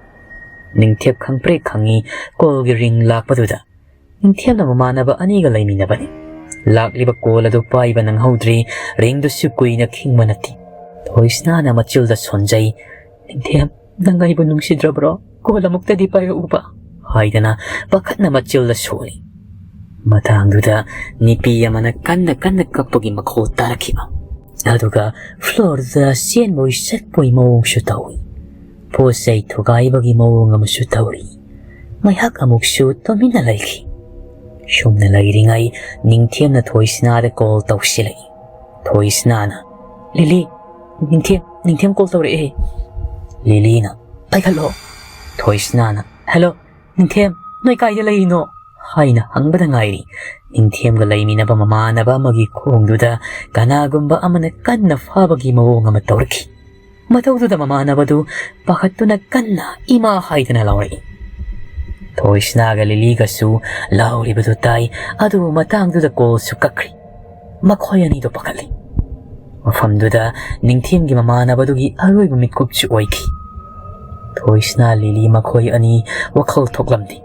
ꯅꯤꯡꯊꯦꯝ ꯈꯪꯄ꯭ꯔꯦꯛ ꯈꯪꯉꯤ call ꯒꯤ ring ꯂꯥꯛꯄꯗꯨꯗ꯫ ꯅꯤꯡꯊꯦꯝꯅ ꯃꯃꯥꯟꯅꯕ ꯑꯅꯤꯒ ꯂꯩꯃꯤꯟꯅꯕꯅꯤ꯫ ꯂꯥꯛꯂꯤꯕ call ꯑꯗꯨ ꯄꯥꯏꯕ ꯅꯪꯍꯧꯗ꯭ꯔꯤ, ring ꯗꯨꯁꯨ ꯀꯨꯏꯅ ꯈꯤꯡꯕ ꯅꯠꯇꯦ꯫ ꯊꯣꯏꯁꯅꯥꯅ ꯃꯆꯤꯜꯗ ꯁꯣꯟꯖꯩ, "ꯅꯤꯡꯊꯦꯝ, ꯅꯪ ꯑꯩꯕꯨ ꯅꯨꯡꯁꯤꯗ꯭ꯔꯕ꯭ꯔꯣ? Call ꯑꯃꯨꯛꯇꯗꯤ ꯄꯥꯏꯔꯛꯎꯕ" ꯍꯥꯏꯗꯅ ꯄꯥꯈꯠꯅ ꯃꯆꯤꯜꯗ ꯁꯣꯜꯂꯤ꯫ ꯃꯇꯥꯡꯗꯨꯗ ꯅꯨꯄꯤ ꯑꯃꯅ ꯀꯟꯅ ꯀꯟꯅ ꯀꯞꯄꯒꯤ ꯃꯈꯣꯜ ꯇꯥꯔꯛꯈꯤꯕ꯫ ꯑꯗꯨꯒ floor ꯗ ꯆꯦꯟꯕꯣꯏ ꯆꯠꯄꯣꯏ ꯃꯑꯣꯡꯁꯨ ꯇꯧꯏ꯫ ꯄꯣꯠ ꯆꯩ ꯊꯨꯒꯥꯏꯕꯒꯤ ꯃꯑꯣꯡ ꯑꯃꯁꯨ ꯇꯧꯔꯤ꯫ ꯉꯥꯏꯍꯥꯛ ꯑꯃꯨꯛꯁꯨ ꯇꯨꯃꯤꯟꯅ ꯂꯩꯈꯤ꯫ ꯁꯨꯝꯅ ꯂꯩꯔꯤꯉꯩ ꯅꯤꯡꯊꯦꯝꯅ ꯊꯣꯏꯁꯅꯥꯗ call ꯇꯧꯁꯤꯜꯂꯛꯏ꯫ ꯊꯣꯏꯁꯅꯥꯅ, "ꯂꯤꯂꯤ, ꯅꯤꯡꯊꯦꯝ, ꯅꯤꯡꯊꯦꯝ call ꯇꯧꯔꯛꯑꯦ"꯫ ꯂꯤꯂꯤꯅ, "ꯄꯥꯏꯈꯠꯂꯣ!" ꯊꯣꯏꯁꯅꯥꯅ, "ꯍꯦꯜꯂꯣ, ꯅꯤꯡꯊꯦꯝ, ꯅꯣꯏ ꯀꯥꯏꯗ ꯂꯩꯔꯤꯅꯣ?" ꯍꯥꯏꯅ ꯍꯪꯕꯗ ꯉꯥꯏꯔꯤ, ꯅꯤꯡꯊꯦꯝꯒ ꯂꯩꯃꯤꯟꯅꯕ ꯃꯃꯥꯟꯅꯕ ꯑꯃꯒꯤ ꯈꯣꯡꯗꯨꯗ ꯀꯅꯥꯒꯨꯝꯕ ꯑꯃꯅ ꯀꯟꯅ ꯐꯥꯕꯒꯤ ꯃꯑꯣꯡ ꯑꯃ ꯇꯧꯔꯛꯈꯤ꯫ ꯃꯇꯧꯗꯨꯗ ꯃꯃꯥꯟꯅꯕꯗꯨ ꯄꯥꯈꯠꯇꯨꯅ ꯀꯟꯅ "ꯏꯃꯥ" ꯍꯥꯏꯗꯨꯅ ꯂꯥꯎꯔꯛꯏ꯫ ꯊꯣꯏꯁꯅꯥꯒ ꯂꯤꯂꯤꯒꯁꯨ ꯂꯥꯎꯔꯤꯕꯗꯨ ꯇꯥꯏ, ꯑꯗꯨꯕꯨ ꯃꯇꯥꯡꯗꯨꯗ ꯀꯣꯜꯁꯨ ꯀꯛꯈ꯭ꯔꯤ꯫ ꯃꯈꯣꯏ ꯑꯅꯤꯗꯨ ꯄꯥꯈꯠꯂꯤ꯫ ꯃꯐꯝꯗꯨꯗ ꯅꯤꯡꯊꯦꯝꯒꯤ ꯃꯃꯥꯟꯅꯕꯗꯨꯒꯤ ꯑꯔꯣꯏꯕ ꯃꯤꯠꯀꯨꯞꯁꯨ ꯑꯣꯏꯈꯤ꯫ ꯊꯣꯏꯁꯅꯥ, ꯂꯤꯂꯤ ꯃꯈꯣꯏ ꯑꯅꯤ ꯋꯥꯈꯜ ꯊꯣꯛꯂꯝꯗꯦ꯫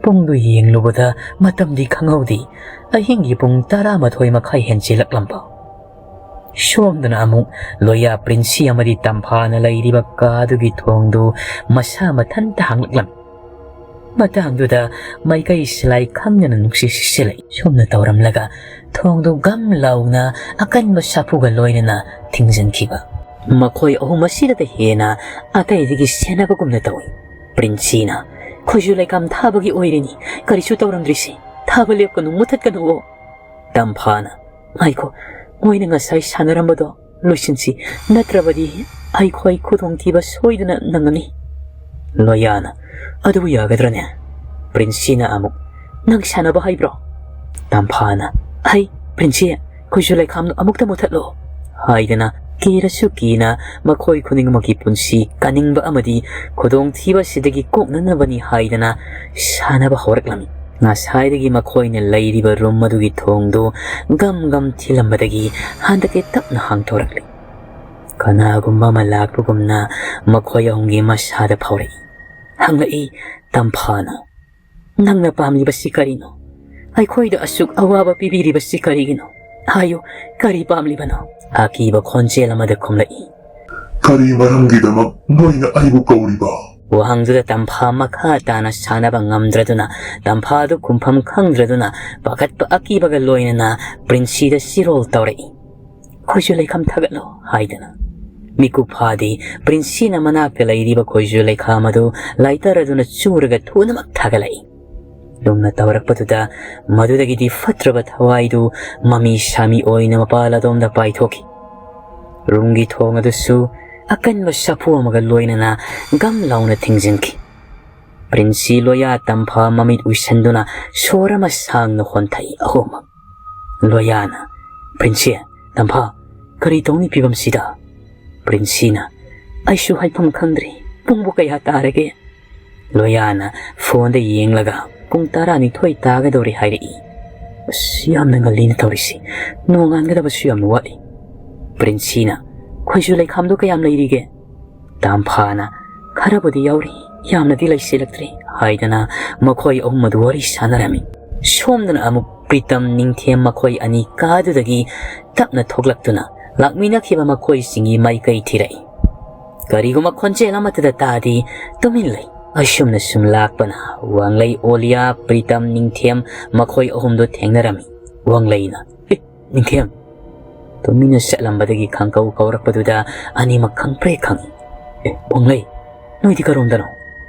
ꯄꯨꯡꯗꯨ ꯌꯦꯡꯂꯨꯕꯗ ꯃꯇꯝꯗꯤ ꯈꯪꯍꯧꯗꯦ꯫ ꯑꯍꯤꯡꯒꯤ ꯄꯨꯡ ꯇꯔꯥꯃꯥꯊꯣꯏ ꯃꯈꯥꯏ ꯍꯦꯟꯖꯤꯜꯂꯛꯂꯝꯕ꯫ ꯁꯣꯝꯗꯅ ꯑꯃꯨꯛ ꯂꯣꯌꯥ, ꯄ꯭ꯔꯤꯟꯁꯤ ꯑꯃꯗꯤ ꯇꯝꯐꯥꯅ ꯂꯩꯔꯤꯕ ꯀꯥꯗꯨꯒꯤ ꯊꯣꯡꯗꯨ ꯃꯁꯥ ꯃꯊꯟꯇ ꯍꯥꯡꯂꯛꯂꯝꯃꯤ꯫ ꯃꯇꯥꯡꯗꯨꯗ ꯃꯥꯏꯀꯩ ꯁꯤꯂꯥꯏ ꯈꯪꯗꯅ ꯅꯨꯡꯁꯤꯠ ꯁꯤꯠꯆꯤꯜꯂꯛꯏ꯫ ꯁꯨꯝꯅ ꯇꯧꯔꯝꯂꯒ ꯊꯣꯡꯗꯨ ꯒꯝ ꯂꯥꯎꯅ ꯑꯀꯟꯕ ꯁꯥꯐꯨꯒ ꯂꯣꯏꯅꯅ ꯊꯤꯡꯖꯤꯟꯈꯤꯕ꯫ ꯃꯈꯣꯏ ꯑꯍꯨꯝ ꯑꯁꯤꯗꯇ ꯍꯦꯟꯅ ꯑꯇꯩꯗꯒꯤ ꯁꯦꯟꯅꯕꯒꯨꯝꯅ ꯇꯧꯏ꯫ ꯄ꯭ꯔꯤꯟꯁꯤꯅ, "ꯈꯣꯏꯖꯨ ꯂꯩꯈꯥꯝ ꯊꯥꯕꯒꯤ ꯑꯣꯏꯔꯤꯅꯤ, ꯀꯔꯤꯁꯨ ꯇꯧꯔꯝꯗ꯭ꯔꯤꯁꯤ꯫ ꯊꯥꯕ ꯂꯦꯞꯀꯅꯨ, ꯃꯨꯊꯠꯀꯅꯨꯑꯣ!" ꯇꯝꯐꯥꯅ, "ꯉꯥꯏꯈꯣ, ꯃꯣꯏꯅ ꯉꯁꯥꯏ ꯁꯥꯟꯅꯔꯝꯕꯗꯣ ꯂꯣꯏꯁꯤꯟꯁꯤ, ꯅꯠꯇ꯭ꯔꯕꯗꯤ ꯑꯩꯈꯣꯏ ꯈꯨꯗꯣꯡꯊꯤꯕ ꯁꯣꯏꯗꯅ ꯅꯪꯉꯅꯤ꯫" ꯂꯣꯌꯥꯅ, "ꯑꯗꯨꯕꯨ ꯌꯥꯒꯗ꯭ꯔꯅꯦ?" ꯄ꯭ꯔꯤꯟꯁꯤꯅ ꯑꯃꯨꯛ, "ꯅꯪ ꯁꯥꯟꯅꯕ ꯍꯩꯕ꯭ꯔꯣ?" ꯇꯝꯐꯥꯅ, "ꯍꯩ, ꯄ꯭ꯔꯤꯟꯁꯤ, ꯈꯣꯏꯖꯨ ꯂꯩꯈꯥꯝꯗꯨ ꯑꯃꯨꯛꯇ ꯃꯨꯊꯠꯂꯣ," ꯍꯥꯏꯗꯅ ꯀꯤꯔꯁꯨ ꯀꯤꯅ ꯃꯈꯣꯏ ꯈꯨꯗꯤꯡꯃꯛꯀꯤ ꯄꯨꯟꯁꯤ ꯀꯟꯅꯤꯡꯕ ꯑꯃꯗꯤ ꯈꯨꯗꯣꯡꯊꯤꯕ ꯑꯁꯤꯗꯒꯤ ꯀꯣꯛꯅꯅꯕꯅꯤ ꯍꯥꯏꯗꯅ ꯁꯥꯟꯅꯕ ꯍꯧꯔꯛꯂꯝꯃꯤ꯫ ꯉꯁꯥꯏꯗꯒꯤ ꯃꯈꯣꯏꯅ ꯂꯩꯔꯤꯕ ꯔꯨꯝ ꯑꯗꯨꯒꯤ ꯊꯣꯡꯗꯨ ꯒꯝ ꯒꯝ ꯊꯤꯜꯂꯝꯕꯗꯒꯤ ꯍꯟꯗꯛꯇꯤ ꯇꯞꯅ ꯍꯥꯡꯊꯣꯔꯛꯂꯤ꯫ ꯀꯅꯥꯒꯨꯝꯕ ꯑꯃ ꯂꯥꯛꯄꯒꯨꯝꯅ ꯃꯈꯣꯏ ꯑꯍꯨꯝꯒꯤ ꯃꯁꯥꯗ ꯐꯥꯎꯔꯛꯏ꯫ ꯍꯪꯂꯛꯏ ꯇꯝꯐꯥꯅ, "ꯅꯪꯅ ꯄꯥꯝꯂꯤꯕꯁꯤ ꯀꯔꯤꯅꯣ? ꯑꯩꯈꯣꯏꯗ ꯑꯁꯨꯛ ꯑꯋꯥꯕ ꯄꯤꯕꯤꯔꯤꯕꯁꯤ ꯀꯔꯤꯒꯤꯅꯣ? ꯍꯥꯏꯌꯨ, ꯀꯔꯤ ꯄꯥꯝꯂꯤꯕꯅꯣ?" ꯑꯀꯤꯕ ꯈꯣꯟꯖꯦꯜ ꯑꯃꯗ ꯈꯨꯝꯂꯛꯏ꯫ "ꯀꯔꯤ ꯃꯔꯝꯒꯤꯗꯃꯛ ꯅꯣꯏꯅ ꯑꯩꯕꯨ ꯀꯧꯔꯤꯕ?" ꯋꯥꯍꯪꯗꯨꯗ ꯇꯝꯐꯥ ꯃꯈꯥ ꯇꯥꯅ ꯁꯥꯟꯅꯕ ꯉꯝꯗ꯭ꯔꯗꯨꯅ, ꯇꯝꯐꯥꯗꯨ ꯈꯨꯝꯐꯝ ꯈꯪꯗ꯭ꯔꯗꯨꯅ, ꯄꯥꯈꯠꯄ ꯑꯀꯤꯕꯒ ꯂꯣꯏꯅꯅ ꯄ꯭ꯔꯤꯟꯁꯤꯗ ꯆꯤꯔꯣꯜ ꯇꯧꯔꯛꯏ꯫ "ꯈꯣꯏꯖꯨ ꯂꯩꯈꯥꯝ ꯊꯥꯒꯠꯂꯣ," ꯍꯥꯏꯗꯅ꯫ ꯃꯤꯀꯨꯞ ꯐꯥꯗꯦ, ꯄ꯭ꯔꯤꯟꯁꯤꯅ ꯃꯅꯥꯛꯇ ꯂꯩꯔꯤꯕ ꯈꯣꯏꯖꯨ ꯂꯩꯈꯥꯝ ꯑꯗꯨ lighter ꯑꯗꯨꯅ ꯆꯨꯔꯒ ꯊꯨꯅꯃꯛ ꯊꯥꯒꯠꯂꯛꯏ꯫ ꯂꯨꯝꯅ ꯇꯧꯔꯛꯄꯗꯨꯗ ꯃꯗꯨꯗꯒꯤꯗꯤ ꯐꯠꯇ꯭ꯔꯕ ꯊꯋꯥꯏꯗꯨ ꯃꯃꯤ ꯁꯥꯃꯤ ꯑꯣꯏꯅ ꯃꯄꯥꯜ ꯑꯗꯣꯝꯗ ꯄꯥꯏꯊꯣꯛꯈꯤ꯫ ꯔꯨꯝꯒꯤ ꯊꯣꯡ ꯑꯗꯨꯁꯨ ꯑꯀꯟꯕ ꯁꯥꯐꯨ ꯑꯃꯒ ꯂꯣꯏꯅꯅ ꯒꯝ ꯂꯥꯎꯅ ꯊꯤꯡꯖꯤꯟꯈꯤ꯫ ꯄ꯭ꯔꯤꯟꯁꯤ ꯂꯣꯌꯥ ꯇꯝꯐꯥ ꯃꯃꯤꯠ ꯎꯏꯁꯟꯗꯨꯅ ꯁꯣꯔ ꯑꯃ ꯁꯥꯡꯅ ꯍꯣꯟꯊꯩ ꯑꯍꯨꯝꯃꯛ꯫ ꯂꯣꯌꯥꯅ, "ꯄ꯭ꯔꯤꯟꯁꯤ, ꯇꯝꯐꯥ, ꯀꯔꯤ ꯇꯧꯅꯤ ꯐꯤꯕꯝꯁꯤꯗ?" ꯄ꯭ꯔꯤꯟꯁꯤꯅ, "ꯑꯩꯁꯨ ꯍꯥꯏꯐꯝ ꯈꯪꯗ꯭ꯔꯤ꯫ ꯄꯨꯡꯕꯨ ꯀꯌꯥ ꯇꯥꯔꯒꯦ?" ꯂꯣꯌꯥꯅ ꯐꯣꯟꯗ ꯌꯦꯡꯂꯒ, "ꯄꯨꯡ ꯇꯔꯥꯅꯤꯊꯣꯏ ꯇꯥꯒꯗꯧꯔꯦ ꯍꯥꯏꯔꯛꯏ꯫ ꯑꯁ, ꯌꯥꯝꯅ ꯉꯜꯂꯤꯅ ꯇꯧꯔꯤꯁꯤ꯫ ꯅꯣꯡꯉꯥꯟꯒꯗꯕꯁꯨ ꯌꯥꯝꯅ ꯋꯥꯠꯂꯤ꯫" ꯄ꯭ꯔꯤꯟꯁꯤꯅ, "ꯈꯣꯏꯖꯨ ꯂꯩꯈꯥꯝꯗꯣ ꯀꯌꯥꯝ ꯂꯩꯔꯤꯒꯦ?" ꯇꯥꯝꯐꯥꯅ, "ꯈꯔꯕꯨꯗꯤ ꯌꯥꯎꯔꯤ, ꯌꯥꯝꯅꯗꯤ ꯂꯩꯁꯤꯜꯂꯛꯇ꯭ꯔꯤ" ꯍꯥꯏꯗꯅ ꯃꯈꯣꯏ ꯑꯍꯨꯝ ꯑꯗꯨ ꯋꯥꯔꯤ ꯁꯥꯟꯅꯔꯝꯃꯤ꯫ ꯁꯣꯝꯗꯅ ꯑꯃꯨꯛ ꯄ꯭ꯔꯤꯇꯝ ꯅꯤꯡꯊꯦꯝ ꯃꯈꯣꯏ ꯑꯅꯤ ꯀꯥꯗꯨꯗꯒꯤ ꯇꯞꯅ ꯊꯣꯛꯂꯛꯇꯨꯅ ꯂꯥꯛꯃꯤꯟꯅꯈꯤꯕ ꯃꯈꯣꯏꯁꯤꯡꯒꯤ ꯃꯥꯏꯀꯩ ꯊꯤꯔꯛꯏ꯫ ꯀꯔꯤꯒꯨꯝꯕ ꯈꯣꯟꯖꯦꯜ ꯑꯃꯠꯇꯗ ꯇꯥꯗꯦ, ꯇꯨꯃꯤꯟ ꯂꯩ꯫ ꯑꯁꯨꯝꯅ ꯁꯨꯝ ꯂꯥꯛꯄꯅ ꯋꯥꯡꯂꯩ ꯑꯣꯂꯤꯌꯥ, ꯄ꯭ꯔꯤꯇꯝ ꯅꯤꯡꯊꯦꯝ ꯃꯈꯣꯏ ꯑꯍꯨꯝꯗꯨ ꯊꯦꯡꯅꯔꯝꯃꯤ꯫ ꯋꯥꯡꯂꯩꯅ, "ꯍꯦ, ꯅꯤꯡꯊꯦꯝ!" ꯇꯨꯃꯤꯟꯅ ꯆꯠꯂꯝꯕꯗꯒꯤ ꯈꯪꯀꯧ ꯀꯧꯔꯛꯄꯗꯨꯗ ꯑꯅꯤꯃꯛ ꯈꯪꯄ꯭ꯔꯦꯛ ꯈꯪꯏ꯫ "ꯑꯦ, ꯋꯥꯡꯂꯩ, ꯅꯣꯏꯗꯤ ꯀꯔꯣꯝꯗꯅꯣ?"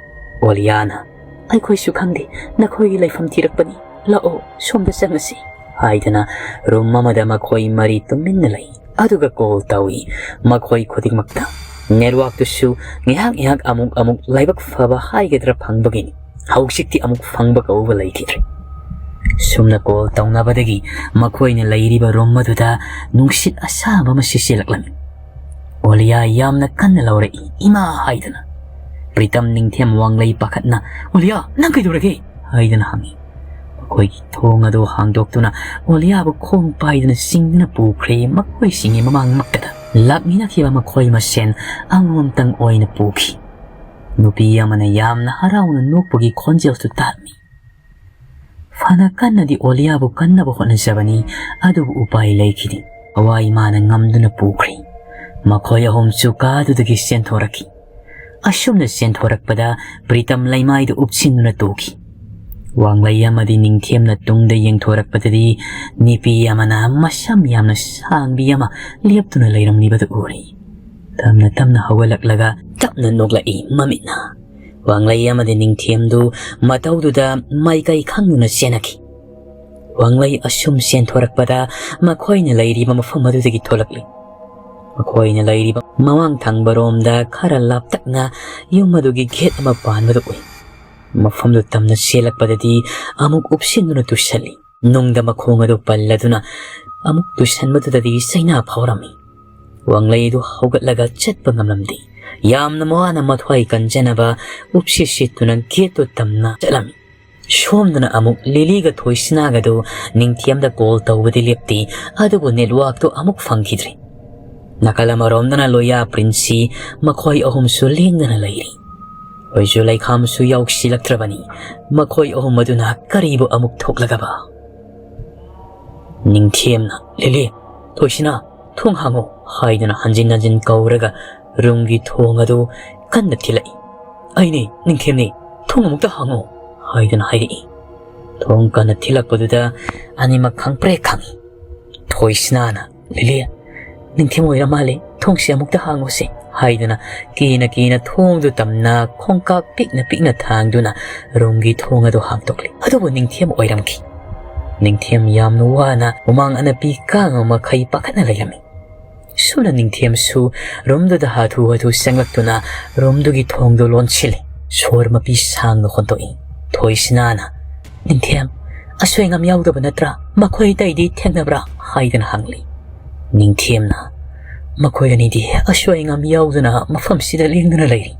ꯑꯣꯂꯤꯌꯥꯅ, "ꯑꯩꯈꯣꯏꯁꯨ ꯈꯪꯗꯦ, ꯅꯈꯣꯏꯒꯤ ꯂꯩꯐꯝ ꯊꯤꯔꯛꯄꯅꯤ꯫ ꯂꯥꯛꯑꯣ, ꯁꯣꯝꯗ ꯆꯪꯉꯁꯤ" ꯍꯥꯏꯗꯅ ꯔꯨꯝ ꯑꯃꯗ ꯃꯈꯣꯏ ꯃꯔꯤ ꯇꯨꯃꯤꯟꯅ ꯂꯩ꯫ ꯑꯗꯨꯒ ꯀꯣꯜ ꯇꯧꯏ ꯃꯈꯣꯏ ꯈꯨꯗꯤꯡꯃꯛꯇ꯫ ꯅꯦꯠꯋꯥꯛꯇꯨꯁꯨ ꯉꯥꯏꯍꯥꯛ ꯉꯥꯏꯍꯥꯛ ꯑꯃꯨꯛ ꯑꯃꯨꯛ ꯂꯥꯏꯕꯛ ꯐꯕ ꯍꯥꯏꯒꯗ꯭ꯔꯥ ꯐꯪꯕꯒꯤꯅꯤ꯫ ꯍꯧꯖꯤꯛꯇꯤ ꯑꯃꯨꯛ ꯐꯪꯕ ꯀꯧꯕ ꯂꯩꯈꯤꯗ꯭ꯔꯦ꯫ ꯁꯨꯝꯅ ꯀꯣꯜ ꯇꯧꯅꯕꯗꯒꯤ ꯃꯈꯣꯏꯅ ꯂꯩꯔꯤꯕ ꯔꯨꯝ ꯑꯗꯨꯗ ꯅꯨꯡꯁꯤꯠ ꯑꯁꯥꯕ ꯑꯃ ꯁꯤꯠꯆꯤꯜꯂꯛꯂꯝꯃꯤ꯫ ꯑꯣꯂꯤꯌꯥ ꯌꯥꯝꯅ ꯀꯟꯅ ꯂꯧꯔꯛꯏ, "ꯏꯃꯥ!" ꯍꯥꯏꯗꯅ꯫ ꯄ꯭ꯔꯤꯇꯝ ꯅꯤꯡꯊꯦꯝ ꯋꯥꯡꯂꯩ ꯄꯥꯈꯠꯅ, "ꯑꯣꯂꯤꯌꯥ, ꯅꯪ ꯀꯩꯗꯧꯔꯒꯦ?" ꯍꯥꯏꯗꯅ ꯍꯪꯉꯤ꯫ ꯃꯈꯣꯏꯒꯤ ꯊꯣꯡ ꯑꯗꯨ ꯍꯥꯡꯗꯣꯛꯇꯨꯅ ꯑꯣꯂꯤꯌꯥꯕꯨ ꯈꯣꯡ ꯄꯥꯏꯗꯨꯅ ꯆꯤꯡꯗꯨꯅ ꯄꯨꯈ꯭ꯔꯦ꯫ ꯃꯈꯣꯏꯁꯤꯡꯒꯤ ꯃꯃꯥꯡꯃꯛꯇꯗ ꯂꯥꯛꯃꯤꯟꯅꯈꯤꯕ ꯃꯈꯣꯏ ꯃꯁꯦꯟ ꯑꯃꯃꯝꯇꯪ ꯑꯣꯏꯅ ꯄꯨꯈꯤ꯫ ꯅꯨꯄꯤ ꯑꯃꯅ ꯌꯥꯝꯅ ꯍꯔꯥꯎꯅ ꯅꯣꯛꯄꯒꯤ ꯈꯣꯟꯖꯦꯜꯁꯨ ꯇꯥꯔꯝꯃꯤ꯫ ꯐꯅ ꯀꯟꯅꯗꯤ ꯑꯣꯂꯤꯌꯥꯕꯨ ꯀꯟꯅꯕ ꯍꯣꯠꯅꯖꯕꯅꯤ, ꯑꯗꯨꯕꯨ ꯎꯄꯥꯏ ꯂꯩꯈꯤꯗꯦ꯫ ꯊꯋꯥꯏ ꯃꯥꯅ ꯉꯝꯗꯨꯅ ꯄꯨꯈ꯭ꯔꯦ꯫ ꯃꯈꯣꯏ ꯑꯍꯨꯝꯁꯨ ꯀꯥꯗꯨꯗꯒꯤ ꯆꯦꯟꯊꯣꯔꯛꯈꯤ꯫ ꯑꯁꯨꯝꯅ ꯆꯦꯟꯊꯣꯔꯛꯄꯗ ꯄ꯭ꯔꯤꯇꯝ ꯂꯩꯃꯥꯏꯗ ꯎꯞꯁꯤꯟꯗꯨꯅ ꯇꯨꯈꯤ꯫ ꯋꯥꯡꯂꯩ ꯑꯃꯗꯤ ꯅꯤꯡꯊꯦꯝꯅ ꯇꯨꯡꯗ ꯌꯦꯡꯊꯣꯔꯛꯄꯗꯗꯤ ꯅꯨꯄꯤ ꯑꯃꯅ ꯃꯁꯝ ꯌꯥꯝꯅ ꯁꯥꯡꯕꯤ ꯑꯃ ꯂꯦꯞꯇꯨꯅ ꯂꯩꯔꯝꯂꯤꯕꯗꯨ ꯎꯔꯦ꯫ ꯇꯞꯅ ꯇꯞꯅ ꯍꯧꯒꯠꯂꯛꯂꯒ ꯇꯞꯅ ꯅꯣꯛꯂꯛꯏ ꯃꯃꯤꯠꯅ꯫ ꯋꯥꯡꯂꯩ ꯑꯃꯗꯤ ꯅꯤꯡꯊꯦꯝꯗꯨ ꯃꯇꯧꯗꯨꯗ ꯃꯥꯏꯀꯩ ꯈꯪꯗꯨꯅ ꯆꯦꯟꯅꯈꯤ꯫ ꯋꯥꯡꯂꯩ ꯑꯁꯨꯝ ꯆꯦꯟꯊꯣꯔꯛꯄꯗ ꯃꯈꯣꯏꯅ ꯂꯩꯔꯤꯕ ꯃꯐꯝ ꯑꯗꯨꯗꯒꯤ ꯊꯣꯛꯂꯛꯂꯤ꯫ ꯃꯈꯣꯏꯅ ꯂꯩꯔꯤꯕ ꯃꯃꯥꯡ ꯊꯪꯕꯔꯣꯝꯗ ꯈꯔ ꯂꯥꯞꯇꯛꯅ ꯌꯨꯝ ꯑꯗꯨꯒꯤ ꯒꯦꯠ ꯑꯃ ꯄꯥꯟꯕꯗꯨ ꯎꯏ꯫ ꯃꯐꯝꯗꯨ ꯇꯝꯅ ꯆꯦꯜꯂꯛꯄꯗꯗꯤ ꯑꯃꯨꯛ ꯎꯞꯁꯤꯟꯗꯨꯅ ꯇꯨꯁꯜꯂꯤ꯫ ꯅꯨꯡꯗ ꯃꯈꯣꯡ ꯑꯗꯨ ꯄꯜꯂꯗꯨꯅ ꯑꯃꯨꯛ ꯇꯨꯁꯟꯕꯗꯨꯗꯗꯤ ꯆꯩꯅꯥ ꯐꯥꯎꯔꯝꯃꯤ꯫ ꯋꯥꯡꯂꯩ ꯑꯗꯨ ꯍꯧꯒꯠꯂꯒ ꯆꯠꯄ ꯉꯝꯂꯝꯗꯦ꯫ ꯌꯥꯝꯅ ꯋꯥꯅ ꯃꯊ꯭ꯋꯥꯏ ꯀꯟꯖꯅꯕ ꯎꯞꯁꯤꯠ ꯁꯤꯠꯇꯨꯅ ꯒꯦꯠꯇꯨ ꯇꯝꯅ ꯆꯠꯂꯝꯃꯤ꯫ ꯁꯣꯝꯗꯅ ꯑꯃꯨꯛ ꯂꯤꯂꯤꯒ ꯊꯣꯏꯁꯅꯥꯒꯗꯨ ꯅꯤꯡꯊꯦꯝꯗ ꯀꯣꯜ ꯇꯧꯕꯗꯤ ꯂꯦꯞꯇꯦ, ꯑꯗꯨꯕꯨ ꯅꯦꯠꯋꯥꯛꯇꯨ ꯑꯃꯨꯛ ꯐꯪꯈꯤꯗ꯭ꯔꯦ꯫ ꯅꯥꯀꯜ ꯑꯃꯔꯣꯝꯗꯅ ꯂꯣꯌꯥ ꯄ꯭ꯔꯤꯟꯁꯁꯤ ꯃꯈꯣꯏ ꯑꯍꯨꯝꯁꯨ ꯂꯦꯡꯗꯅ ꯂꯩꯔꯤ꯫ ꯍꯣꯏꯁꯨ ꯂꯩꯈꯥꯝꯁꯨ ꯌꯥꯎꯁꯤꯜꯂꯛꯇ꯭ꯔꯕꯅꯤ꯫ ꯃꯈꯣꯏ ꯑꯍꯨꯝ ꯑꯗꯨꯅ ꯀꯔꯤꯕꯨ ꯑꯃꯨꯛ ꯊꯣꯛꯂꯒꯕ? ꯅꯤꯡꯊꯦꯝꯅ, "ꯂꯤꯂꯤ, ꯊꯣꯏꯁꯤꯅ, ꯊꯣꯡ ꯍꯥꯡꯉꯣ" ꯍꯥꯏꯗꯨꯅ ꯍꯟꯖꯤꯟ ꯍꯟꯖꯤꯟ ꯀꯧꯔꯒ ꯔꯨꯝꯒꯤ ꯊꯣꯡ ꯑꯗꯨ ꯀꯟꯅ ꯊꯤꯜꯂꯛꯏ꯫ "ꯑꯩꯅꯦ, ꯅꯤꯡꯊꯦꯝꯅꯦ, ꯊꯣꯡ ꯑꯃꯨꯛꯇ ꯍꯥꯡꯉꯣ" ꯍꯥꯏꯗꯨꯅ ꯍꯥꯏꯔꯛꯏ꯫ ꯊꯣꯡ ꯀꯟꯅ ꯊꯤꯜꯂꯛꯄꯗꯨꯗ ꯑꯅꯤꯃꯛ ꯈꯪꯄ꯭ꯔꯦꯛ ꯈꯪꯏ꯫ ꯊꯣꯏꯁꯅꯥꯅ, "ꯂꯤꯂꯤ, ꯅꯤꯡꯊꯦꯝ ꯑꯣꯏꯔ ꯃꯥꯜꯂꯦ, ꯊꯣꯡꯁꯤ ꯑꯃꯨꯛꯇ ꯍꯥꯡꯉꯨꯁꯦ" ꯍꯥꯏꯗꯨꯅ ꯀꯤꯅ ꯀꯤꯅ ꯊꯣꯡꯗꯨ ꯇꯝꯅ ꯈꯣꯡꯀꯥꯞ ꯄꯤꯛꯅ ꯄꯤꯛꯅ ꯊꯥꯡꯗꯨꯅ ꯔꯨꯝꯒꯤ ꯊꯣꯡ ꯑꯗꯨ ꯍꯥꯡꯗꯣꯛꯂꯤ꯫ ꯑꯗꯨꯕꯨ ꯅꯤꯡꯊꯦꯝ ꯑꯣꯏꯔꯝꯈꯤ꯫ ꯅꯤꯡꯊꯦꯝ ꯌꯥꯝꯅ ꯋꯥꯅ ꯍꯨꯃꯥꯡ ꯑꯅꯞꯄꯤ ꯀꯥꯡ ꯑꯃ ꯃꯈꯩ ꯄꯥꯈꯠꯅ ꯂꯩꯔꯝꯃꯤ꯫ ꯁꯨꯝꯅ ꯅꯤꯡꯊꯦꯝꯁꯨ ꯔꯨꯝꯗꯨꯗ ꯍꯥꯊꯨ ꯍꯥꯊꯨ ꯆꯪꯂꯛꯇꯨꯅ ꯔꯨꯝꯗꯨꯒꯤ ꯊꯣꯡꯗꯨ ꯂꯣꯟꯁꯤꯜꯂꯤ꯫ ꯁꯣꯔ ꯃꯄꯤ ꯁꯥꯡꯅ ꯍꯣꯟꯗꯣꯛꯏ꯫ ꯊꯣꯏꯁꯅꯥꯅ, "ꯅꯤꯡꯊꯦꯝ, ꯑꯁꯣꯏ ꯑꯉꯥꯝ ꯌꯥꯎꯗꯕ ꯅꯠꯇ꯭ꯔꯥ? ꯃꯈꯣꯏ ꯑꯇꯩꯗꯤ ꯊꯦꯡꯅꯕ꯭ꯔꯥ?" ꯍꯥꯏꯗꯨꯅ ꯍꯪꯂꯤ꯫ ꯅꯤꯡꯊꯦꯝꯅ, "ꯃꯈꯣꯏ ꯑꯅꯤꯗꯤ ꯑꯁꯣꯏ ꯑꯉꯥꯝ ꯌꯥꯎꯗꯅ ꯃꯐꯝꯁꯤꯗ ꯂꯦꯡꯗꯨꯅ ꯂꯩꯔꯤ꯫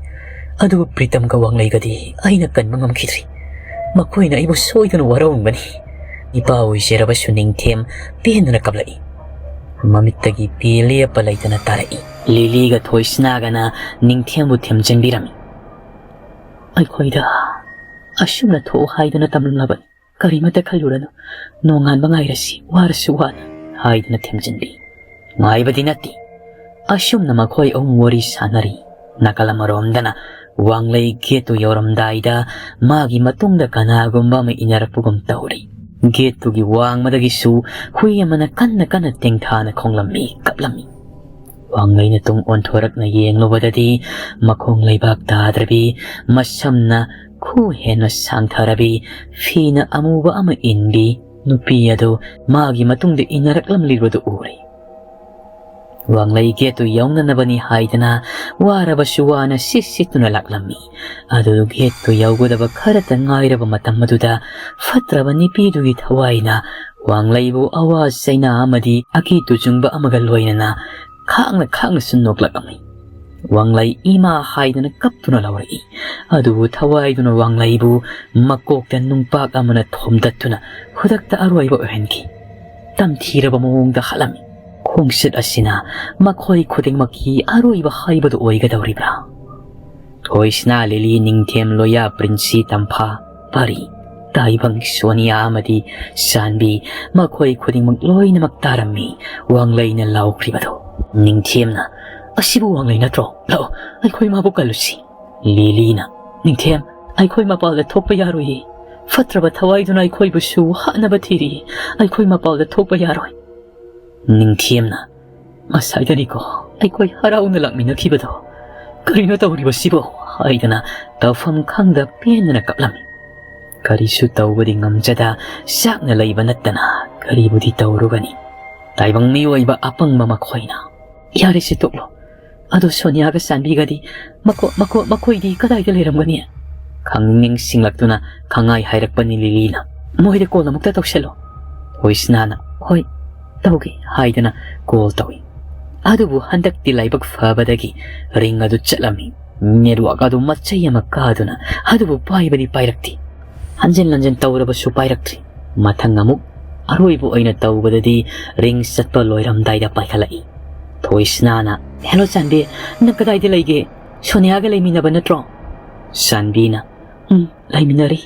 ꯑꯗꯨꯕꯨ ꯄ꯭ꯔꯤꯇꯝꯒ ꯋꯥꯡꯂꯩꯒꯗꯤ ꯑꯩꯅ ꯀꯟꯕ ꯉꯝꯈꯤꯗ꯭ꯔꯤ꯫ ꯃꯈꯣꯏꯅ ꯑꯩꯕꯨ ꯁꯣꯏꯗꯅ ꯋꯥꯔꯧꯔꯝꯒꯅꯤ꯫" ꯏꯄꯥ ꯑꯣꯏꯖꯔꯕꯁꯨ ꯅꯤꯡꯊꯦꯝ ꯄꯦꯟꯗꯨꯅ ꯀꯞꯂꯛꯏ꯫ ꯃꯃꯤꯠꯇꯒꯤ ꯄꯤ ꯂꯦꯞꯄ ꯂꯩꯇꯅ ꯇꯥꯔꯛꯏ꯫ ꯂꯤꯂꯤꯒ ꯊꯣꯏꯁꯅꯥꯒꯅ ꯅꯤꯡꯊꯦꯝꯕꯨ ꯊꯦꯝꯖꯤꯟꯕꯤꯔꯝꯃꯤ꯫ "ꯑꯩꯈꯣꯏꯗ ꯑꯁꯨꯝꯅ ꯊꯣꯛꯎ ꯍꯥꯏꯗꯨꯅ ꯇꯝꯂꯝꯂꯕꯅꯤ꯫ ꯀꯔꯤꯃꯠꯇ ꯈꯜꯂꯨꯔꯅꯨ꯫ ꯅꯣꯡꯉꯥꯟꯕ ꯉꯥꯏꯔꯁꯤ, ꯋꯥꯔꯁꯨ ꯋꯥꯅ" ꯍꯥꯏꯗꯨꯅ ꯊꯦꯝꯖꯤꯟꯕꯤ꯫ ꯉꯥꯏꯕꯗꯤ ꯅꯠꯇꯦ꯫ ꯑꯁꯨꯝꯅ ꯃꯈꯣꯏ ꯑꯍꯨꯝ ꯋꯥꯔꯤ ꯁꯥꯟꯅꯔꯤ꯫ ꯅꯥꯀꯜ ꯑꯃꯔꯣꯝꯗꯅ ꯋꯥꯡꯂꯩ ꯒꯦꯠꯇꯨ ꯌꯧꯔꯝꯗꯥꯏꯗ ꯃꯥꯒꯤ ꯃꯇꯨꯡꯗ ꯀꯅꯥꯒꯨꯝꯕ ꯑꯃ ꯏꯟꯅꯔꯛꯄꯒꯨꯝ ꯇꯧꯔꯤ꯫ ꯒꯦꯠꯇꯨꯒꯤ ꯋꯥꯡꯃꯗꯒꯤꯁꯨ ꯍꯨꯏ ꯑꯃꯅ ꯀꯟꯅ ꯀꯟꯅ ꯇꯦꯡꯊꯥꯅ ꯈꯣꯡꯂꯝꯃꯤ, ꯀꯞꯂꯝꯃꯤ꯫ ꯋꯥꯡꯂꯩꯅ ꯇꯨꯡ ꯑꯣꯟꯊꯣꯔꯛꯅ ꯌꯦꯡꯂꯨꯕꯗꯗꯤ ꯃꯈꯣꯡ ꯂꯩꯕꯥꯛ ꯇꯥꯗ꯭ꯔꯕꯤ, ꯃꯁꯝꯅ ꯈꯨ ꯍꯦꯟꯅ ꯁꯥꯡꯊꯔꯕꯤ, ꯐꯤꯅ ꯑꯃꯨꯕ ꯑꯃ ꯏꯟꯕꯤ ꯅꯨꯄꯤ ꯑꯗꯨ ꯃꯥꯒꯤ ꯃꯇꯨꯡꯗ ꯏꯟꯅꯔꯛꯂꯝꯂꯤꯕꯗꯨ ꯎꯔꯦ꯫ ꯋꯥꯡꯂꯩ ꯒꯦꯠꯇꯨ ꯌꯧꯅꯅꯕꯅꯤ ꯍꯥꯏꯗꯅ ꯋꯥꯔꯕꯁꯨ ꯋꯥꯅ ꯁꯤꯠ ꯁꯤꯠꯇꯨꯅ ꯂꯥꯛꯂꯝꯃꯤ꯫ ꯑꯗꯨ ꯒꯦꯠꯇꯨ ꯌꯧꯒꯗꯕ ꯈꯔꯇ ꯉꯥꯏꯔꯕ ꯃꯇꯝ ꯑꯗꯨꯗ ꯐꯠꯇ꯭ꯔꯕ ꯅꯨꯄꯤꯗꯨꯒꯤ ꯊꯋꯥꯏꯅ ꯋꯥꯡꯂꯩꯕꯨ ꯑꯋꯥ ꯆꯩꯅꯥ ꯑꯃꯗꯤ ꯑꯀꯤ ꯇꯨꯖꯨꯡꯕ ꯑꯃꯒ ꯂꯣꯏꯅꯅ ꯈꯥꯡꯅ ꯈꯥꯡꯅꯁꯨ ꯅꯣꯛꯂꯛꯂꯝꯃꯤ꯫ ꯋꯥꯡꯂꯩ ꯏꯃꯥ ꯍꯥꯏꯗꯅ ꯀꯞꯇꯨꯅ ꯂꯧꯔꯛꯏ꯫ ꯑꯗꯨꯕꯨ ꯊꯋꯥꯏꯗꯨꯅ ꯋꯥꯡꯂꯩꯕꯨ ꯃꯀꯣꯛꯇ ꯅꯨꯡꯄꯥꯛ ꯑꯃꯅ ꯊꯣꯝꯗꯠꯇꯨꯅ ꯈꯨꯗꯛꯇ ꯑꯔꯣꯏꯕ ꯑꯣꯏꯍꯟꯈꯤ꯫ ꯇꯝꯊꯤꯔꯕ ꯃꯑꯣꯡꯗ ꯍꯥꯠꯂꯝꯃꯤ꯫ ꯈꯣꯡꯆꯠ ꯑꯁꯤꯅ ꯃꯈꯣꯏ ꯈꯨꯗꯤꯡꯃꯛꯀꯤ ꯑꯔꯣꯏꯕ ꯍꯥꯏꯕꯗꯨ ꯑꯣꯏꯒꯗꯧꯔꯤꯕ꯭ꯔꯥ? ꯊꯣꯏꯁꯅꯥ, ꯂꯤꯂꯤ, ꯅꯤꯡꯊꯦꯝ, ꯂꯣꯌꯥ, ꯄ꯭ꯔꯤꯟꯁꯤ, ꯇꯝꯐꯥ, ꯄꯥꯔꯤ, ꯇꯥꯏꯕꯪ, ꯁꯣꯅꯤꯌꯥ ꯑꯃꯗꯤ ꯆꯥꯟꯕꯤ, ꯃꯈꯣꯏ ꯈꯨꯗꯤꯡꯃꯛ ꯂꯣꯏꯅꯃꯛ ꯇꯥꯔꯝꯃꯤ ꯋꯥꯡꯂꯩꯅ ꯂꯥꯎꯈ꯭ꯔꯤꯕꯗꯨ꯫ ꯅꯤꯡꯊꯦꯝꯅ, "ꯑꯁꯤꯕꯨ ꯋꯥꯡꯂꯩ ꯅꯠꯇ꯭ꯔꯣ? ꯂꯥꯛꯑꯣ, ꯑꯩꯈꯣꯏ ꯃꯥꯕꯨ ꯀꯜꯂꯨꯁꯤ꯫" ꯂꯤꯂꯤꯅ, "ꯅꯤꯡꯊꯦꯝ, ꯑꯩꯈꯣꯏ ꯃꯄꯥꯜꯗ ꯊꯣꯛꯄ ꯌꯥꯔꯣꯏꯌꯦ꯫ ꯐꯠꯇ꯭ꯔꯕ ꯊꯋꯥꯏꯗꯨꯅ ꯑꯩꯈꯣꯏꯕꯨꯁꯨ ꯍꯥꯠꯅꯕ ꯊꯤꯔꯤ꯫ ꯑꯩꯈꯣꯏ ꯃꯄꯥꯜꯗ ꯊꯣꯛꯄ ꯌꯥꯔꯣꯏ꯫" ꯅꯤꯡꯊꯦꯝꯅ, "ꯉꯁꯥꯏꯗꯅꯤꯀꯣ ꯑꯩꯈꯣꯏ ꯍꯔꯥꯎꯅ ꯂꯥꯛꯃꯤꯟꯅꯈꯤꯕꯗꯣ꯫ ꯀꯔꯤꯅꯣ ꯇꯧꯔꯤꯕꯁꯤꯕꯣ?" ꯍꯥꯏꯗꯅ ꯇꯧꯐꯝ ꯈꯪꯗ ꯄꯦꯟꯗꯅ ꯀꯞꯂꯝꯃꯤ꯫ ꯀꯔꯤꯁꯨ ꯇꯧꯕꯗꯤ ꯉꯝꯖꯗ ꯆꯥꯛꯅ ꯂꯩꯕ ꯅꯠꯇꯅ ꯀꯔꯤꯕꯨꯗꯤ ꯇꯧꯔꯨꯒꯅꯤ? ꯇꯥꯏꯕꯪ ꯃꯤꯑꯣꯏꯕ ꯑꯄꯪꯕ ꯃꯈꯣꯏꯅ꯫ "ꯌꯥꯔꯦꯁꯦ, ꯇꯣꯛꯂꯣ꯫ ꯑꯗꯣ ꯁꯣꯅꯤꯌꯥꯒ ꯆꯥꯟꯕꯤꯒꯗꯤ? ꯃꯈꯣ-, ꯃꯈꯣ-, ꯃꯈꯣꯏꯗꯤ ꯀꯗꯥꯏꯗ ꯂꯩꯔꯝꯒꯅꯤ?" ꯈꯪꯅꯤꯡ ꯅꯤꯡꯁꯤꯡꯂꯛꯇꯨꯅ ꯈꯪꯍꯥꯏ ꯍꯥꯏꯔꯛꯄꯅꯤ ꯂꯤꯂꯤꯅ꯫ "ꯃꯣꯏꯗ ꯀꯣꯜ ꯑꯃꯨꯛꯇ ꯇꯧꯁꯜꯂꯣ꯫" ꯊꯣꯏꯁꯅꯥꯅ, "ꯍꯣꯏ, ꯇꯧꯒꯦ" ꯍꯥꯏꯗꯅ ꯀꯣꯜ ꯇꯧꯏ꯫ ꯑꯗꯨꯕꯨ ꯍꯟꯗꯛꯇꯤ ꯂꯥꯏꯕꯛ ꯐꯕꯗꯒꯤ ꯔꯤꯡ ꯑꯗꯨ ꯆꯠꯂꯝꯃꯤ꯫ ꯅꯦꯠꯋꯥꯛ ꯑꯗꯨ ꯃꯆꯩ ꯑꯃ ꯀꯥꯗꯨꯅ ꯑꯗꯨꯕꯨ ꯄꯥꯏꯕꯗꯤ ꯄꯥꯏꯔꯛꯇꯦ꯫ ꯍꯟꯖꯤꯟ ꯍꯟꯖꯤꯟ ꯇꯧꯔꯕꯁꯨ ꯄꯥꯏꯔꯛꯇ꯭ꯔꯤ꯫ ꯃꯊꯪ ꯑꯃꯨꯛ ꯑꯔꯣꯏꯕ ꯑꯣꯏꯅ ꯇꯧꯕꯗꯗꯤ ꯔꯤꯡ ꯆꯠꯄ ꯂꯣꯏꯔꯝꯗꯥꯏꯗ ꯄꯥꯏꯈꯠꯂꯛꯏ꯫ ꯊꯣꯏꯁꯅꯥꯅ, "ꯍꯦꯜꯂꯣ ꯆꯥꯟꯕꯤ, ꯅꯪ ꯀꯗꯥꯏꯗ ꯂꯩꯒꯦ? ꯁꯣꯅꯤꯌꯥꯒ ꯂꯩꯃꯤꯟꯅꯕ ꯅꯠꯇ꯭ꯔꯣ?" ꯆꯥꯟꯕꯤꯅ, "ꯎꯝ, ꯂꯩꯃꯤꯟꯅꯔꯤ꯫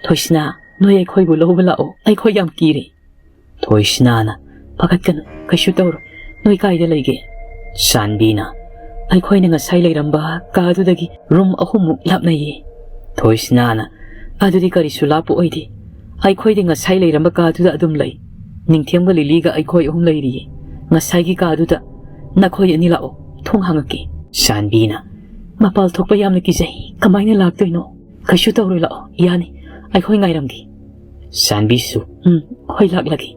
ꯊꯣꯏꯁꯅꯥ, ꯅꯣꯏ ꯑꯩꯈꯣꯏꯕꯨ ꯂꯧꯕ ꯂꯥꯛꯑꯣ, ꯑꯩꯈꯣꯏ ꯌꯥꯝ ꯀꯤꯔꯦ꯫" ꯊꯣꯏꯁꯅꯥꯅ, "ꯄꯥꯈꯠꯀꯅꯨ, ꯀꯩꯁꯨ ꯇꯧꯔꯣꯏ꯫ ꯅꯣꯏ ꯀꯥꯏꯗ ꯂꯩꯒꯦ?" ꯆꯥꯟꯕꯤꯅ, "ꯑꯩꯈꯣꯏꯅ ꯉꯁꯥꯏ ꯂꯩꯔꯝꯕ ꯀꯥꯗꯨꯗꯒꯤ ꯔꯨꯝ ꯑꯍꯨꯝꯃꯨꯛ ꯂꯥꯞꯅꯩꯌꯦ꯫" ꯊꯣꯏꯁꯅꯥꯅ, "ꯑꯗꯨꯗꯤ ꯀꯔꯤꯁꯨ ꯂꯥꯞꯄ ꯑꯣꯏꯗꯦ꯫ ꯑꯩꯈꯣꯏꯗꯤ ꯉꯁꯥꯏ ꯂꯩꯔꯝꯕ ꯀꯥꯗꯨꯗ ꯑꯗꯨꯝ ꯂꯩ꯫ ꯅꯤꯡꯊꯦꯝꯒ ꯂꯤꯂꯤꯒ ꯑꯩꯈꯣꯏ ꯑꯍꯨꯝ ꯂꯩꯔꯤꯌꯦ꯫ ꯉꯁꯥꯏꯒꯤ ꯀꯥꯗꯨꯗ꯫ ꯅꯈꯣꯏ ꯑꯅꯤ ꯂꯥꯛꯑꯣ, ꯊꯣꯡ ꯍꯥꯡꯉꯛꯀꯦ꯫" ꯆꯥꯟꯕꯤꯅ, "ꯃꯄꯥꯜ ꯊꯣꯛꯄ ꯌꯥꯝꯅ ꯀꯤꯖꯩ, ꯀꯃꯥꯏꯅ ꯂꯥꯛꯇꯣꯏꯅꯣ?" "ꯀꯩꯁꯨ ꯇꯧꯔꯣꯏ, ꯂꯥꯛꯑꯣ, ꯌꯥꯅꯤ, ꯑꯩꯈꯣꯏ ꯉꯥꯏꯔꯝꯒꯦ꯫" ꯆꯥꯟꯕꯤꯁꯨ, "ꯎꯝ, ꯍꯣꯏ, ꯂꯥꯛꯂꯒꯦ꯫"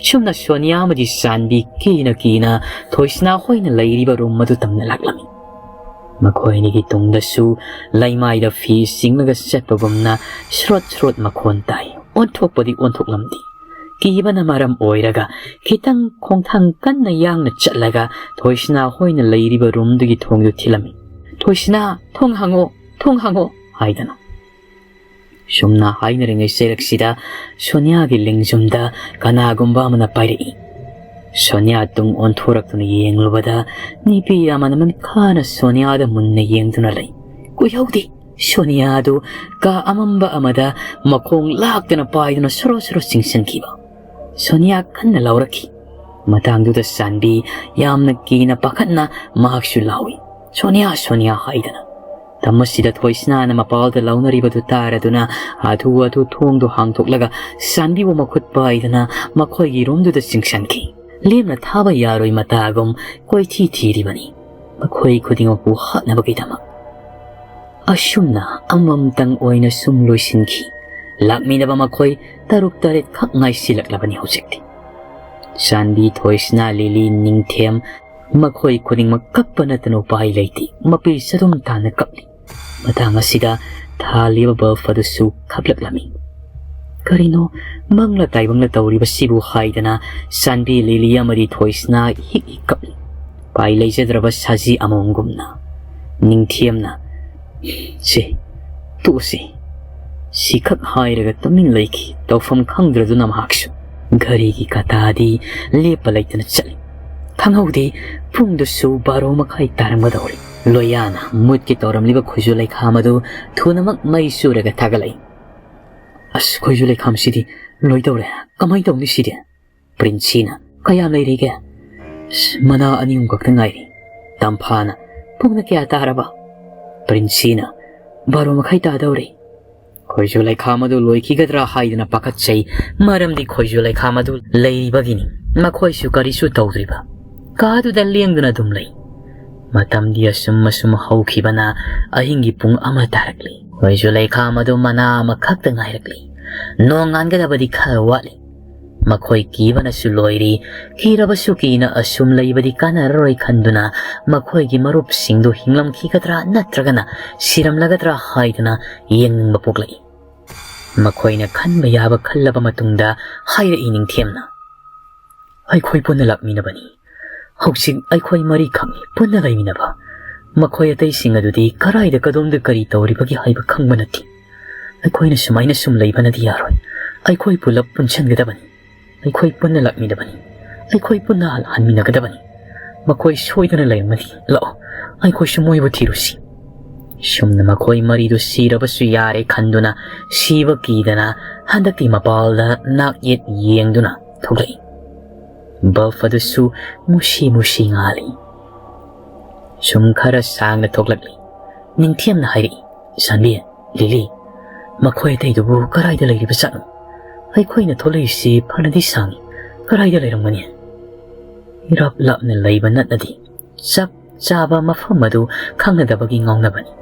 ꯁꯨꯝꯅ ꯁꯣꯅꯤꯌꯥ ꯑꯃꯗꯤ ꯆꯥꯟꯕꯤ ꯀꯤꯅ ꯀꯤꯅ ꯊꯣꯏꯁꯅꯥ ꯍꯣꯏꯅ ꯂꯩꯔꯤꯕ ꯔꯨꯝ ꯑꯗꯨ ꯇꯝꯅ ꯂꯥꯛꯂꯝꯃꯤ꯫ ꯃꯈꯣꯏ ꯑꯅꯤꯒꯤ ꯇꯨꯡꯗꯁꯨ ꯂꯩꯃꯥꯏꯗ ꯐꯤ ꯆꯤꯡꯂꯒ ꯆꯠꯄꯒꯨꯝꯅ ꯁ꯭ꯔꯣꯠ ꯁ꯭ꯔꯣꯠ ꯃꯈꯣꯟ ꯇꯥꯏ꯫ ꯑꯣꯟꯊꯣꯛꯄꯗꯤ ꯑꯣꯟꯊꯣꯛꯂꯝꯗꯦ꯫ ꯀꯤꯕꯅ ꯃꯔꯝ ꯑꯣꯏꯔꯒ ꯈꯤꯇꯪ ꯈꯣꯡꯊꯥꯡ ꯀꯟꯅ ꯌꯥꯡꯅ ꯆꯠꯂꯒ ꯊꯣꯏꯁꯅꯥ ꯍꯣꯏꯅ ꯂꯩꯔꯤꯕ ꯔꯨꯝꯗꯨꯒꯤ ꯊꯣꯡꯗꯨ ꯊꯤꯜꯂꯝꯃꯤ꯫ "ꯊꯣꯏꯁꯅꯥ, ꯊꯣꯡ ꯍꯥꯡꯉꯣ, ꯊꯣꯡ ꯍꯥꯡꯉꯣ" ꯍꯥꯏꯗꯅ꯫ ꯁꯨꯝꯅ ꯍꯥꯏꯅꯔꯤꯉꯩ ꯆꯩꯔꯛꯁꯤꯗ ꯁꯣꯅꯤꯌꯥꯒꯤ ꯂꯦꯡꯖꯨꯝꯗ ꯀꯅꯥꯒꯨꯝꯕ ꯑꯃꯅ ꯄꯥꯏꯔꯛꯏ꯫ ꯁꯣꯅꯤꯌꯥ ꯇꯨꯡ ꯑꯣꯟꯊꯣꯔꯛꯇꯨꯅ ꯌꯦꯡꯂꯨꯕꯗ ꯅꯨꯄꯤ ꯑꯃꯅ ꯃꯃꯤꯠ ꯈꯥꯅ ꯁꯣꯅꯤꯌꯥꯗ ꯃꯨꯟꯅ ꯌꯦꯡꯗꯨꯅ ꯂꯩ꯫ ꯀꯨꯏꯍꯧꯗꯦ꯫ ꯁꯣꯅꯤꯌꯥ ꯑꯗꯨ ꯀꯥ ꯑꯃꯝꯕ ꯑꯃꯗ ꯃꯈꯣꯡ ꯂꯥꯛꯇꯅ ꯄꯥꯏꯗꯨꯅ ꯁꯣꯔꯣ ꯁꯣꯔꯣ ꯆꯤꯡꯁꯤꯟꯈꯤꯕ꯫ ꯁꯣꯅꯤꯌꯥ ꯀꯟꯅ ꯂꯥꯎꯔꯛꯈꯤ꯫ ꯃꯇꯥꯡꯗꯨꯗ ꯆꯥꯟꯕꯤ ꯌꯥꯝꯅ ꯀꯤꯅ ꯄꯥꯈꯠꯅ ꯃꯍꯥꯛꯁꯨ ꯂꯥꯎꯏ, "ꯁꯣꯅꯤꯌꯥ, ꯁꯣꯅꯤꯌꯥ" ꯍꯥꯏꯗꯅ꯫ ꯇꯝ ꯑꯁꯤꯗ ꯊꯣꯏꯁꯅꯥꯅ ꯃꯄꯥꯜꯗ ꯂꯥꯎꯅꯔꯤꯕꯗꯨ ꯇꯥꯔꯗꯨꯅ ꯍꯥꯊꯨ ꯍꯥꯊꯨ ꯊꯣꯡꯗꯨ ꯍꯥꯡꯗꯣꯛꯂꯒ ꯆꯥꯟꯕꯤꯕꯨ ꯃꯈꯨꯠ ꯄꯥꯏꯗꯅ ꯃꯈꯣꯏꯒꯤ ꯔꯨꯝꯗꯨꯗ ꯆꯤꯡꯁꯤꯟꯈꯤ꯫ ꯂꯦꯝꯅ ꯊꯥꯕ ꯌꯥꯔꯣꯏ ꯃꯇꯥꯒꯨꯝ ꯀꯣꯏꯊꯤ ꯊꯤꯔꯤꯕꯅꯤ ꯃꯈꯣꯏ ꯈꯨꯗꯤꯡꯃꯛꯄꯨ ꯍꯥꯠꯅꯕꯒꯤꯗꯃꯛ꯫ ꯑꯁꯨꯝꯅ ꯑꯃꯃꯝꯇꯪ ꯑꯣꯏꯅ ꯁꯨꯝ ꯂꯣꯏꯁꯤꯟꯈꯤ꯫ ꯂꯥꯛꯃꯤꯟꯅꯕ ꯃꯈꯣꯏ ꯇꯔꯨꯛ ꯇꯔꯦꯠ ꯈꯛ ꯉꯥꯏꯁꯤꯜꯂꯛꯂꯕꯅꯤ ꯍꯧꯖꯤꯛꯇꯤ꯫ ꯆꯥꯟꯕꯤ, ꯊꯣꯏꯁꯅꯥ, ꯂꯤꯂꯤ, ꯅꯤꯡꯊꯦꯝ, ꯃꯈꯣꯏ ꯈꯨꯗꯤꯡꯃꯛ ꯀꯞꯄ ꯅꯠꯇꯅ ꯎꯄꯥꯏ ꯂꯩꯇꯦ꯫ ꯃꯄꯤ ꯆꯗꯨꯝ ꯇꯥꯅ ꯀꯞꯂꯤ꯫ ꯃꯇꯥꯡ ꯑꯁꯤꯗ ꯊꯥꯜꯂꯤꯕ ꯕꯜꯕ ꯑꯗꯨꯁꯨ ꯈꯞꯂꯛꯂꯝꯃꯤ꯫ "ꯀꯔꯤꯅꯣ ꯃꯪꯂ ꯇꯥꯏꯕꯪꯂ ꯇꯧꯔꯤꯕꯁꯤꯕꯨ?" ꯍꯥꯏꯗꯅ ꯆꯥꯟꯕꯤ, ꯂꯤꯂꯤ ꯑꯃꯗꯤ ꯊꯣꯏꯁꯅꯥ ꯍꯤꯛ ꯍꯤꯛ ꯀꯞꯂꯤ꯫ ꯎꯄꯥꯏ ꯂꯩꯖꯗ꯭ꯔꯕ ꯁꯖꯤ ꯑꯃꯃꯝꯒꯨꯝꯅ꯫ ꯅꯤꯡꯊꯦꯝꯅ, "ꯁꯦ, ꯇꯣꯛꯑꯁꯤ꯫ ꯁꯤꯈꯛ ꯍꯥꯏꯔꯒ ꯇꯨꯃꯤꯟ ꯂꯩꯈꯤ꯫ ꯇꯧꯐꯝ ꯈꯪꯗ꯭ꯔꯗꯨꯅ ꯃꯍꯥꯛꯁꯨ ꯘꯔꯤꯒꯤ ꯀꯥꯇꯥꯗꯤ ꯂꯦꯞꯄ ꯂꯩꯇꯅ ꯆꯠꯂꯤ꯫ ꯈꯪꯍꯧꯗꯦ, ꯄꯨꯡꯗꯨꯁꯨ ꯕꯥꯔꯣ ꯃꯈꯥꯏ ꯇꯥꯔꯝꯒꯗꯧꯔꯦ꯫ ꯂꯣꯌꯥꯅ ꯃꯨꯠꯀꯦ ꯇꯧꯔꯝꯂꯤꯕ ꯈꯣꯏꯖꯨ ꯂꯩꯈꯥꯝ ꯑꯗꯨ ꯊꯨꯅꯃꯛ ꯃꯩ ꯆꯨꯔꯒ ꯊꯥꯒꯠꯂꯛꯏ꯫ "ꯑꯁ, ꯈꯣꯏꯖꯨ ꯂꯩꯈꯥꯝꯁꯤꯗꯤ ꯂꯣꯏꯗꯧꯔꯦ꯫ ꯀꯃꯥꯏꯅ ꯇꯧꯅꯤ ꯁꯤꯗꯤ?" ꯄ꯭ꯔꯤꯟꯁꯤꯅ, "ꯀꯌꯥꯝ ꯂꯩꯔꯤꯒꯦ?" "ꯑꯁ, ꯃꯅꯥ ꯑꯅꯤ ꯑꯍꯨꯝ ꯈꯛꯇ ꯉꯥꯏꯔꯤ꯫" ꯇꯝꯐꯥꯅ, "ꯄꯨꯡꯅ ꯀꯌꯥ ꯇꯥꯔꯕ?" ꯄ꯭ꯔꯤꯟꯁꯤꯅ, "ꯕꯥꯔꯣ ꯃꯈꯥꯏ ꯇꯥꯗꯧꯔꯦ꯫" ꯈꯣꯏꯖꯨ ꯂꯩꯈꯥꯝ ꯑꯗꯨ ꯂꯣꯏꯈꯤꯒꯗ꯭ꯔꯥ ꯍꯥꯏꯗꯅ ꯄꯥꯈꯠꯆꯩ, ꯃꯔꯝꯗꯤ ꯈꯣꯏꯖꯨ ꯂꯩꯈꯥꯝ ꯑꯗꯨ ꯂꯩꯔꯤꯕꯒꯤꯅꯤ꯫ ꯃꯈꯣꯏꯁꯨ ꯀꯔꯤꯁꯨ ꯇꯧꯗ꯭ꯔꯤꯕ꯫ ꯀꯥꯗꯨꯗ ꯂꯦꯡꯗꯨꯅ ꯑꯗꯨꯝ ꯂꯩ꯫ ꯃꯇꯝꯗꯤ ꯑꯁꯨꯝ ꯑꯁꯨꯝ ꯍꯧꯈꯤꯕꯅ ꯑꯍꯤꯡꯒꯤ ꯄꯨꯡ ꯑꯃ ꯇꯥꯔꯛꯂꯤ꯫ ꯈꯣꯏꯖꯨ ꯂꯩꯈꯥꯝ ꯑꯗꯨ ꯃꯅꯥ ꯑꯃꯈꯛꯇ ꯉꯥꯏꯔꯛꯂꯤ꯫ ꯅꯣꯡꯉꯥꯟꯒꯗꯕꯗꯤ ꯈꯔ ꯋꯥꯠꯂꯤ꯫ ꯃꯈꯣꯏ ꯀꯤꯕꯅꯁꯨ ꯂꯣꯏꯔꯤ꯫ ꯀꯤꯔꯕꯁꯨ ꯀꯤꯅ ꯑꯁꯨꯝ ꯂꯩꯕꯗꯤ ꯀꯥꯟꯅꯔꯔꯣꯏ ꯈꯟꯗꯨꯅ ꯃꯈꯣꯏꯒꯤ ꯃꯔꯨꯞꯁꯤꯡꯗꯨ ꯍꯤꯡꯂꯝꯈꯤꯒꯗ꯭ꯔꯥ ꯅꯠꯇ꯭ꯔꯒꯅ ꯁꯤꯔꯝꯂꯒꯗ꯭ꯔꯥ ꯍꯥꯏꯗꯨꯅ ꯌꯦꯡꯅꯤꯡꯕ ꯄꯣꯛꯂꯛꯏ꯫ ꯃꯈꯣꯏꯅ ꯈꯟꯕ ꯌꯥꯕ ꯈꯜꯂꯕ ꯃꯇꯨꯡꯗ ꯍꯥꯏꯔꯛꯏ ꯅꯤꯡꯊꯦꯝꯅ, "ꯑꯩꯈꯣꯏ ꯄꯨꯟꯅ ꯂꯥꯛꯃꯤꯟꯅꯕꯅꯤ꯫ ꯍꯧꯖꯤꯛ ꯑꯩꯈꯣꯏ ꯃꯔꯤꯈꯛꯅꯤ ꯄꯨꯟꯅ ꯂꯩꯃꯤꯟꯅꯕ꯫ ꯃꯈꯣꯏ ꯑꯇꯩꯁꯤꯡ ꯑꯗꯨꯗꯤ ꯀꯔꯥꯏꯗ ꯀꯗꯣꯝꯗ ꯀꯔꯤ ꯇꯧꯔꯤꯕꯒꯦ ꯍꯥꯏꯕ ꯈꯪꯕ ꯅꯠꯇꯦ꯫ ꯑꯩꯈꯣꯏꯅ ꯁꯨꯃꯥꯏꯅ ꯁꯨꯝ ꯂꯩꯕꯅꯗꯤ ꯌꯥꯔꯣꯏ꯫ ꯑꯩꯈꯣꯏ ꯄꯨꯂꯞ ꯄꯨꯟꯁꯤꯟꯒꯗꯕꯅꯤ꯫ ꯑꯩꯈꯣꯏ ꯄꯨꯟꯅ ꯂꯥꯛꯃꯤꯟꯅꯕꯅꯤ꯫ ꯑꯩꯈꯣꯏ ꯄꯨꯟꯅ ꯍꯟꯃꯤꯟꯅꯒꯗꯕꯅꯤ꯫ ꯃꯈꯣꯏ ꯁꯣꯏꯗꯅ ꯂꯩꯔꯝꯒꯅꯤ꯫ ꯂꯥꯛꯑꯣ, ꯑꯩꯈꯣꯏꯁꯨ ꯃꯣꯏꯕꯨ ꯊꯤꯔꯨꯁꯤ꯫" ꯁꯨꯝꯅ ꯃꯈꯣꯏ ꯃꯔꯤꯗꯨ ꯁꯤꯔꯕꯁꯨ ꯌꯥꯔꯦ ꯈꯟꯗꯨꯅ ꯁꯤꯕ ꯀꯤꯗꯅ ꯍꯟꯗꯛꯇꯤ ꯃꯄꯥꯜꯗ ꯅꯥꯛ ꯌꯦꯠ ꯌꯦꯡꯗꯨꯅ ꯊꯣꯛꯂꯛꯏ꯫ ꯕꯜꯕ ꯑꯗꯨꯁꯨ ꯃꯨꯁꯤ ꯃꯨꯁꯤ ꯉꯥꯜꯂꯤ꯫ ꯁꯨꯝ ꯈꯔ ꯁꯥꯡꯅ ꯊꯣꯛꯂꯛꯂꯤ꯫ ꯅꯤꯡꯊꯦꯝꯅ ꯍꯥꯏꯔꯛꯏ, "ꯁꯥꯟꯕꯤ, ꯂꯤꯂꯤ, ꯃꯈꯣꯏ ꯑꯇꯩꯗꯨꯕꯨ ꯀꯗꯥꯏꯗ ꯂꯩꯔꯤꯕꯖꯥꯠꯅꯣ? ꯑꯩꯈꯣꯏꯅ ꯊꯣꯛꯂꯛꯏꯁꯤ ꯐꯅꯗꯤ ꯁꯥꯡꯏ꯫ ꯀꯗꯥꯏꯗ ꯂꯩꯔꯝꯒꯅꯤ? ꯏꯔꯥꯞ ꯂꯥꯞꯅ ꯂꯩꯕ ꯅꯠꯂꯗꯤ ꯆꯞ ꯆꯥꯕ ꯃꯐꯝ ꯑꯗꯨ ꯈꯪꯅꯗꯕꯒꯤ ꯉꯥꯎꯅꯕꯅꯤ꯫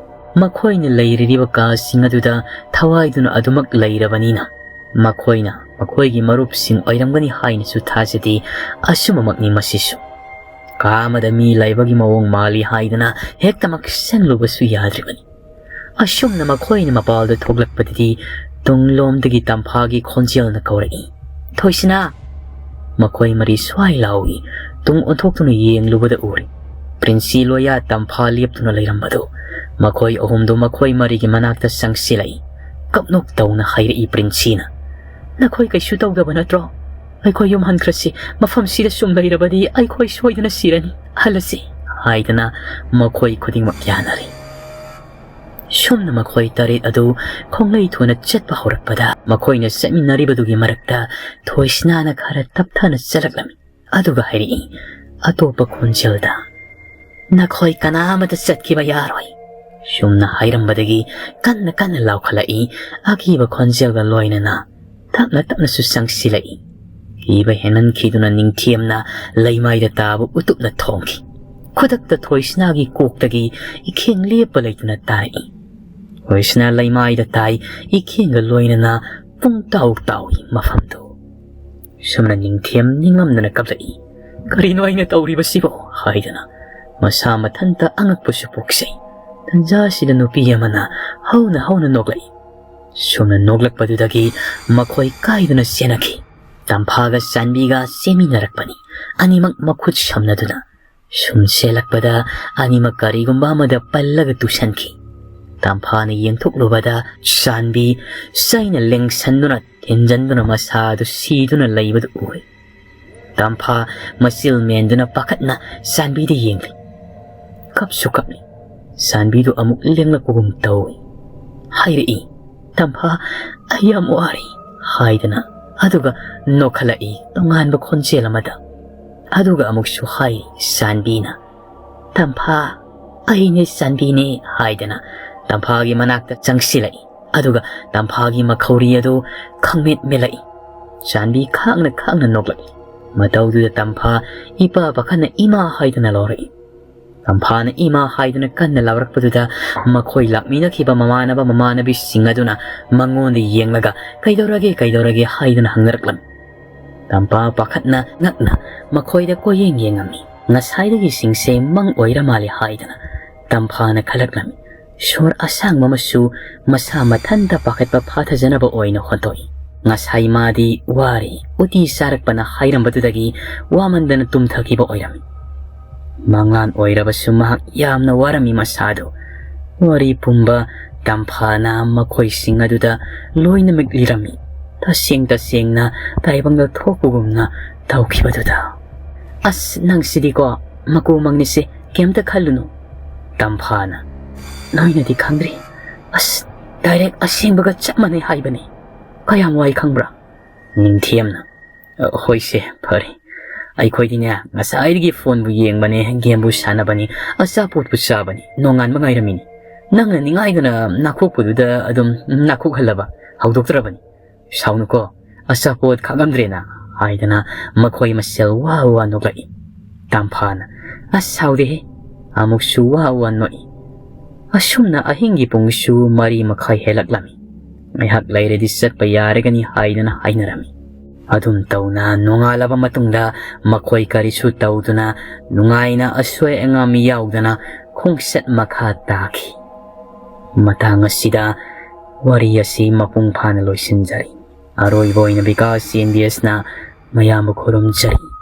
ꯃꯈꯣꯏꯅ ꯂꯩꯔꯤꯕ ꯀꯥꯁꯤꯡ ꯑꯗꯨꯗ ꯊꯋꯥꯏꯗꯨꯅ ꯑꯗꯨꯃꯛ ꯂꯩꯔꯕꯅꯤꯅ ꯃꯈꯣꯏꯅ ꯃꯈꯣꯏꯒꯤ ꯃꯔꯨꯞꯁꯤꯡ ꯑꯣꯏꯔꯝꯒꯅꯤ ꯍꯥꯏꯅꯁꯨ ꯊꯥꯖꯗꯦ꯫ ꯑꯆꯨꯝꯕꯃꯛꯅꯤ ꯃꯁꯤꯁꯨ꯫ ꯀꯥ ꯑꯃꯗ ꯃꯤ ꯂꯩꯕꯒꯤ ꯃꯑꯣꯡ ꯃꯥꯜꯂꯤ ꯍꯥꯏꯗꯅ ꯍꯦꯛꯇꯃꯛ ꯆꯪꯂꯨꯕꯁꯨ ꯌꯥꯗ꯭ꯔꯤꯕꯅꯤ꯫" ꯑꯁꯨꯝꯅ ꯃꯈꯣꯏꯅ ꯃꯄꯥꯜꯗ ꯊꯣꯛꯂꯛꯄꯗꯗꯤ ꯇꯨꯡꯂꯣꯝꯗꯒꯤ ꯇꯝꯐꯥꯒꯤ ꯈꯣꯟꯖꯦꯜꯅ ꯀꯧꯔꯛꯏ, "ꯊꯣꯏꯁꯅꯥ!" ꯃꯈꯣꯏ ꯃꯔꯤ ꯁ꯭ꯋꯥꯏ ꯂꯥꯎꯏ꯫ ꯇꯨꯡ ꯑꯣꯟꯊꯣꯛꯇꯨꯅ ꯌꯦꯡꯂꯨꯕꯗ ꯎꯔꯦ ꯄ꯭ꯔꯤꯟꯁꯤ ꯂꯣꯌꯥ ꯇꯝꯐꯥ ꯂꯦꯞꯇꯨꯅ ꯂꯩꯔꯝꯕꯗꯨ꯫ ꯃꯈꯣꯏ ꯑꯍꯨꯝꯗꯨ ꯃꯈꯣꯏ ꯃꯔꯤꯒꯤ ꯃꯅꯥꯛꯇ ꯆꯪꯁꯤꯜꯂꯛꯏ꯫ ꯀꯞꯅꯣꯛ ꯇꯧꯅ ꯍꯥꯏꯔꯛꯏ ꯄ꯭ꯔꯤꯟꯁꯤꯅ, "ꯅꯈꯣꯏ ꯀꯩꯁꯨ ꯇꯧꯗꯕ ꯅꯠꯇ꯭ꯔꯣ? ꯑꯩꯈꯣꯏ ꯌꯨꯝ ꯍꯟꯈ꯭ꯔꯁꯤ꯫ ꯃꯐꯝꯁꯤꯗ ꯁꯨꯝ ꯂꯩꯔꯕꯗꯤ ꯑꯩꯈꯣꯏ ꯁꯣꯏꯗꯅ ꯁꯤꯔꯅꯤ꯫ ꯍꯜꯂꯁꯤ," ꯍꯥꯏꯗꯅ ꯃꯈꯣꯏ ꯈꯨꯗꯤꯡꯃꯛ ꯌꯥꯅꯔꯦ꯫ ꯁꯨꯝꯅ ꯃꯈꯣꯏ ꯇꯔꯦꯠ ꯑꯗꯨ ꯈꯣꯡꯂꯩ ꯊꯨꯅ ꯆꯠꯄ ꯍꯧꯔꯛꯄꯗ ꯃꯈꯣꯏꯅ ꯆꯠꯃꯤꯟꯅꯔꯤꯕꯗꯨꯒꯤ ꯃꯔꯛꯇ ꯊꯣꯏꯁꯅꯥꯅ ꯈꯔ ꯇꯞꯊꯅ ꯆꯠꯂꯛꯂꯝꯃꯤ꯫ ꯑꯗꯨꯒ ꯍꯥꯏꯔꯛꯏ ꯑꯇꯣꯞꯄ ꯈꯣꯟꯖꯦꯜꯗ, "ꯅꯈꯣꯏ ꯀꯅꯥ ꯑꯃꯠꯇ ꯆꯠꯈꯤꯕ ꯌꯥꯔꯣꯏ꯫" ꯁꯨꯝꯅ ꯍꯥꯏꯔꯝꯕꯗꯒꯤ ꯀꯟꯅ ꯀꯟꯅ ꯂꯥꯎꯈꯠꯂꯛꯏ꯫ ꯑꯀꯤꯕ ꯈꯣꯟꯖꯦꯜꯒ ꯂꯣꯏꯅꯅ ꯇꯞꯅ ꯇꯞꯅꯁꯨ ꯆꯪꯁꯤꯜꯂꯛꯏ꯫ ꯀꯤꯕ ꯍꯦꯟꯃꯟꯈꯤꯗꯨꯅ ꯅꯤꯡꯊꯦꯝꯅ ꯂꯩꯃꯥꯏꯗ ꯇꯥꯕ ꯎꯇꯨꯞꯅ ꯊꯣꯡꯈꯤ꯫ ꯈꯨꯗꯛꯇ ꯊꯣꯏꯁꯅꯥꯒꯤ ꯀꯣꯛꯇꯒꯤ ꯏꯈꯦꯡ ꯂꯦꯞꯄ ꯂꯩꯇꯅ ꯇꯥꯔꯛꯏ꯫ ꯊꯣꯏꯁꯅꯥ ꯂꯩꯃꯥꯏꯗ ꯇꯥꯏ, ꯏꯈꯦꯡꯒ ꯂꯣꯏꯅꯅ ꯄꯨꯡ ꯇꯥꯎ ꯇꯥꯎꯏ ꯃꯐꯝꯗꯨ꯫ ꯁꯨꯝꯅ ꯅꯤꯡꯊꯦꯝ ꯅꯤꯡꯉꯝꯗꯅ ꯀꯞꯂꯛꯏ꯫ "ꯀꯔꯤꯅꯣ ꯑꯩꯅ ꯇꯧꯔꯤꯕꯁꯤꯕꯣ?" ꯍꯥꯏꯗꯅ ꯃꯁꯥ ꯃꯊꯟꯇ ꯑꯉꯛꯄꯁꯨ ꯄꯣꯛꯆꯩ꯫ ꯇꯟꯖꯥꯁꯤꯗ ꯅꯨꯄꯤ ꯑꯃꯅ ꯍꯧꯅ ꯍꯧꯅ ꯅꯣꯛꯂꯛꯏ꯫ ꯁꯨꯝꯅ ꯅꯣꯛꯂꯛꯄꯗꯨꯗꯒꯤ ꯃꯈꯣꯏ ꯀꯥꯏꯗꯨꯅ ꯆꯦꯟꯅꯈꯤ꯫ ꯇꯝꯐꯥꯒ ꯆꯥꯟꯕꯤꯒ ꯆꯦꯟꯃꯤꯟꯅꯔꯛꯄꯅꯤ꯫ ꯑꯅꯤꯃꯛ ꯃꯈꯨꯠ ꯁꯝꯅꯗꯨꯅ꯫ ꯁꯨꯝ ꯆꯦꯜꯂꯛꯄꯗ ꯑꯅꯤꯃꯛ ꯀꯔꯤꯒꯨꯝꯕ ꯑꯃꯗ ꯄꯜꯂꯒ ꯇꯨꯁꯟꯈꯤ꯫ ꯇꯝꯐꯥꯅ ꯌꯦꯡꯊꯣꯛꯂꯨꯕꯗ ꯆꯥꯟꯕꯤ ꯆꯩꯅ ꯂꯦꯡꯁꯟꯗꯨꯅ ꯊꯤꯟꯖꯟꯗꯨꯅ ꯃꯁꯥ ꯑꯗꯨ ꯁꯤꯗꯨꯅ ꯂꯩꯕꯗꯨ ꯎꯔꯦ꯫ ꯇꯝꯐꯥ ꯃꯆꯤꯜ ꯃꯦꯟꯗꯨꯅ ꯄꯥꯈꯠꯅ ꯆꯥꯟꯕꯤꯗ ꯌꯦꯡꯂꯤ꯫ ꯀꯞꯁꯨ ꯀꯞꯂꯤ꯫ ꯆꯥꯟꯕꯤꯗꯨ ꯑꯃꯨꯛ ꯂꯦꯡꯂꯛꯄꯒꯨꯝ ꯇꯧꯏ꯫ ꯍꯥꯏꯔꯛꯏ, "ꯇꯝꯐꯥ, ꯑꯩ ꯌꯥꯝ ꯋꯥꯔꯦ" ꯍꯥꯏꯗꯅ꯫ ꯑꯗꯨꯒ ꯅꯣꯛꯈꯠꯂꯛꯏ ꯇꯣꯉꯥꯟꯕ ꯈꯣꯟꯖꯦꯜ ꯑꯃꯗ꯫ ꯑꯗꯨꯒ ꯑꯃꯨꯛꯁꯨ ꯍꯥꯏ ꯆꯥꯟꯕꯤꯅ, "ꯇꯝꯐꯥ, ꯑꯩꯅꯦ ꯆꯥꯟꯕꯤꯅꯦ" ꯍꯥꯏꯗꯅ ꯇꯝꯐꯥꯒꯤ ꯃꯅꯥꯛꯇ ꯆꯪꯁꯤꯜꯂꯛꯏ꯫ ꯑꯗꯨꯒ ꯇꯝꯐꯥꯒꯤ ꯃꯈꯧꯔꯤ ꯑꯗꯨ ꯈꯪꯃꯦꯠ ꯃꯦꯠꯂꯛꯏ꯫ ꯆꯥꯟꯕꯤ ꯈꯥꯡꯅ ꯈꯥꯡꯅ ꯅꯣꯛꯂꯛꯏ꯫ ꯃꯇꯧꯗꯨꯗ ꯇꯝꯐꯥ ꯏꯄꯥ ꯄꯥꯈꯠꯅ "ꯏꯃꯥ" ꯍꯥꯏꯗꯅ ꯂꯥꯎꯔꯛꯏ꯫ ꯇꯝꯐꯥꯅ "ꯏꯃꯥ" ꯍꯥꯏꯗꯨꯅ ꯀꯟꯅ ꯂꯥꯎꯔꯛꯄꯗꯨꯗ ꯃꯈꯣꯏ ꯂꯥꯛꯃꯤꯟꯅꯈꯤꯕ ꯃꯃꯥꯟꯅꯕ ꯃꯃꯥꯟꯅꯕꯤꯁꯤꯡ ꯑꯗꯨꯅ ꯃꯉꯣꯟꯗ ꯌꯦꯡꯂꯒ "ꯀꯩꯗꯧꯔꯒꯦ, ꯀꯩꯗꯧꯔꯒꯦ?" ꯍꯥꯏꯗꯨꯅ ꯍꯪꯅꯔꯛꯂꯝꯃꯤ꯫ ꯇꯝꯐꯥ ꯄꯥꯈꯠꯅ ꯉꯛꯅ ꯃꯈꯣꯏꯗ ꯀꯣꯏꯌꯦꯡ ꯌꯦꯡꯉꯝꯃꯤ꯫ ꯉꯁꯥꯏꯗꯒꯤꯁꯤꯡꯁꯦ ꯃꯪ ꯑꯣꯏꯔ ꯃꯥꯜꯂꯦ ꯍꯥꯏꯗꯅ ꯇꯝꯐꯥꯅ ꯈꯜꯂꯛꯂꯝꯃꯤ꯫ ꯁꯣꯔ ꯑꯁꯥꯡꯕ ꯑꯃꯁꯨ ꯃꯁꯥ ꯃꯊꯟꯇ ꯄꯥꯈꯠꯄ ꯐꯥꯊꯖꯅꯕ ꯑꯣꯏꯅ ꯍꯣꯟꯗꯣꯛꯏ꯫ ꯉꯁꯥꯏ ꯃꯥꯗꯤ ꯋꯥꯔꯤ, ꯎꯇꯤ ꯆꯥꯔꯛꯄꯅ ꯍꯥꯏꯔꯝꯕꯗꯨꯗꯒꯤ ꯋꯥꯃꯟꯗꯅ ꯇꯨꯝꯊꯈꯤꯕ ꯑꯣꯏꯔꯝꯃꯤ꯫ ꯃꯪꯂꯥꯟ ꯑꯣꯏꯔꯕꯁꯨ ꯃꯍꯥꯛ ꯌꯥꯝꯅ ꯋꯥꯔꯝꯃꯤ ꯃꯁꯥꯗꯨ꯫ ꯋꯥꯔꯤ ꯄꯨꯝꯕ ꯇꯝꯐꯥꯅ ꯃꯈꯣꯏꯁꯤꯡ ꯑꯗꯨꯗ ꯂꯣꯏꯅꯃꯛ ꯂꯤꯔꯝꯃꯤ꯫ ꯇꯁꯦꯡ ꯇꯁꯦꯡꯅ ꯇꯥꯏꯕꯪꯗ ꯊꯣꯛꯄꯒꯨꯝꯅ ꯇꯧꯈꯤꯕꯗꯨꯗ꯫ "ꯑꯁ, ꯅꯪꯁꯤꯗꯤꯀꯣ, ꯃꯀꯨ ꯃꯪꯅꯤꯁꯦ, ꯀꯩꯝꯇ ꯈꯜꯂꯨꯅꯨ"꯫ ꯇꯝꯐꯥꯅ, "ꯅꯣꯏꯅꯗꯤ ꯈꯪꯗ꯭ꯔꯤ꯫ ꯑꯁ, ꯗꯥꯏꯔꯦꯛ ꯑꯁꯦꯡꯕꯒ ꯆꯞ ꯃꯥꯟꯅꯩ ꯍꯥꯏꯕꯅꯤ꯫ ꯀꯌꯥꯝ ꯋꯥꯏ ꯈꯪꯕ꯭ꯔꯥ?" ꯅꯤꯡꯊꯦꯝꯅ, "ꯑ, ꯍꯣꯏꯁꯦ, ꯐꯔꯦ꯫ ꯑꯩꯈꯣꯏꯗꯤꯅꯦ, ꯉꯁꯥꯏꯗꯒꯤ ꯐꯣꯟꯕꯨ ꯌꯦꯡꯕꯅꯦ, ꯒꯦꯝꯕꯨ ꯁꯥꯟꯅꯕꯅꯤ, ꯑꯆꯥꯄꯣꯠꯄꯨ ꯆꯥꯕꯅꯤ, ꯅꯣꯡꯉꯥꯟꯕ ꯉꯥꯏꯔꯝꯃꯤꯅꯤ꯫ ꯅꯪꯅ ꯅꯤꯡꯉꯥꯏꯗꯅ ꯅꯥꯈꯣꯛꯄꯗꯨꯗ ꯑꯗꯨꯝ ꯅꯥꯈꯣꯛꯍꯜꯂꯕ, ꯍꯧꯗꯣꯛꯇ꯭ꯔꯕꯅꯤ꯫ ꯁꯥꯎꯅꯨꯀꯣ, ꯑꯆꯥꯄꯣꯠ ꯈꯥꯛꯂꯝꯗ꯭ꯔꯦꯅ" ꯍꯥꯏꯗꯅ ꯃꯈꯣꯏ ꯃꯁꯦꯜ ꯋꯥ ꯋꯥ ꯅꯣꯛꯂꯛꯏ꯫ ꯇꯝꯐꯥꯅ, "ꯑꯁ, ꯁꯥꯎꯗꯦꯍꯦ"꯫ ꯑꯃꯨꯛꯁꯨ ꯋꯥ ꯋꯥ ꯅꯣꯛꯏ꯫ ꯑꯁꯨꯝꯅ ꯑꯍꯤꯡꯒꯤ ꯄꯨꯡꯁꯨ ꯃꯔꯤ ꯃꯈꯥꯏ ꯍꯦꯜꯂꯛꯂꯝꯃꯤ꯫ ꯉꯥꯏꯍꯥꯛ ꯂꯩꯔꯗꯤ ꯆꯠꯄ ꯌꯥꯔꯒꯅꯤ ꯍꯥꯏꯗꯅ ꯍꯥꯏꯅꯔꯝꯃꯤ꯫ ꯑꯗꯨꯝ ꯇꯧꯅ ꯅꯣꯡꯉꯥꯜꯂꯕ ꯃꯇꯨꯡꯗ ꯃꯈꯣꯏ ꯀꯔꯤꯁꯨ ꯇꯧꯗꯅ ꯅꯨꯡꯉꯥꯏꯅ ꯑꯁꯣꯏ ꯑꯉꯥꯝ ꯌꯥꯎꯗꯅ ꯈꯣꯡꯆꯠ ꯃꯈꯥ ꯇꯥꯈꯤ꯫ ꯃꯇꯥꯡ ꯑꯁꯤꯗ ꯋꯥꯔꯤ ꯑꯁꯤ ꯃꯄꯨꯡ ꯐꯥꯅ ꯂꯣꯏꯁꯤꯟꯖꯔꯤ꯫ ꯑꯔꯣꯏꯕ ꯑꯣꯏꯅ ꯕꯤꯀꯥꯁ ꯖꯤ ꯑꯦꯝ ꯕꯤ ꯑꯦꯁꯅ ꯃꯌꯥꯝꯕꯨ ꯈꯨꯔꯨꯝꯖꯔꯤ꯫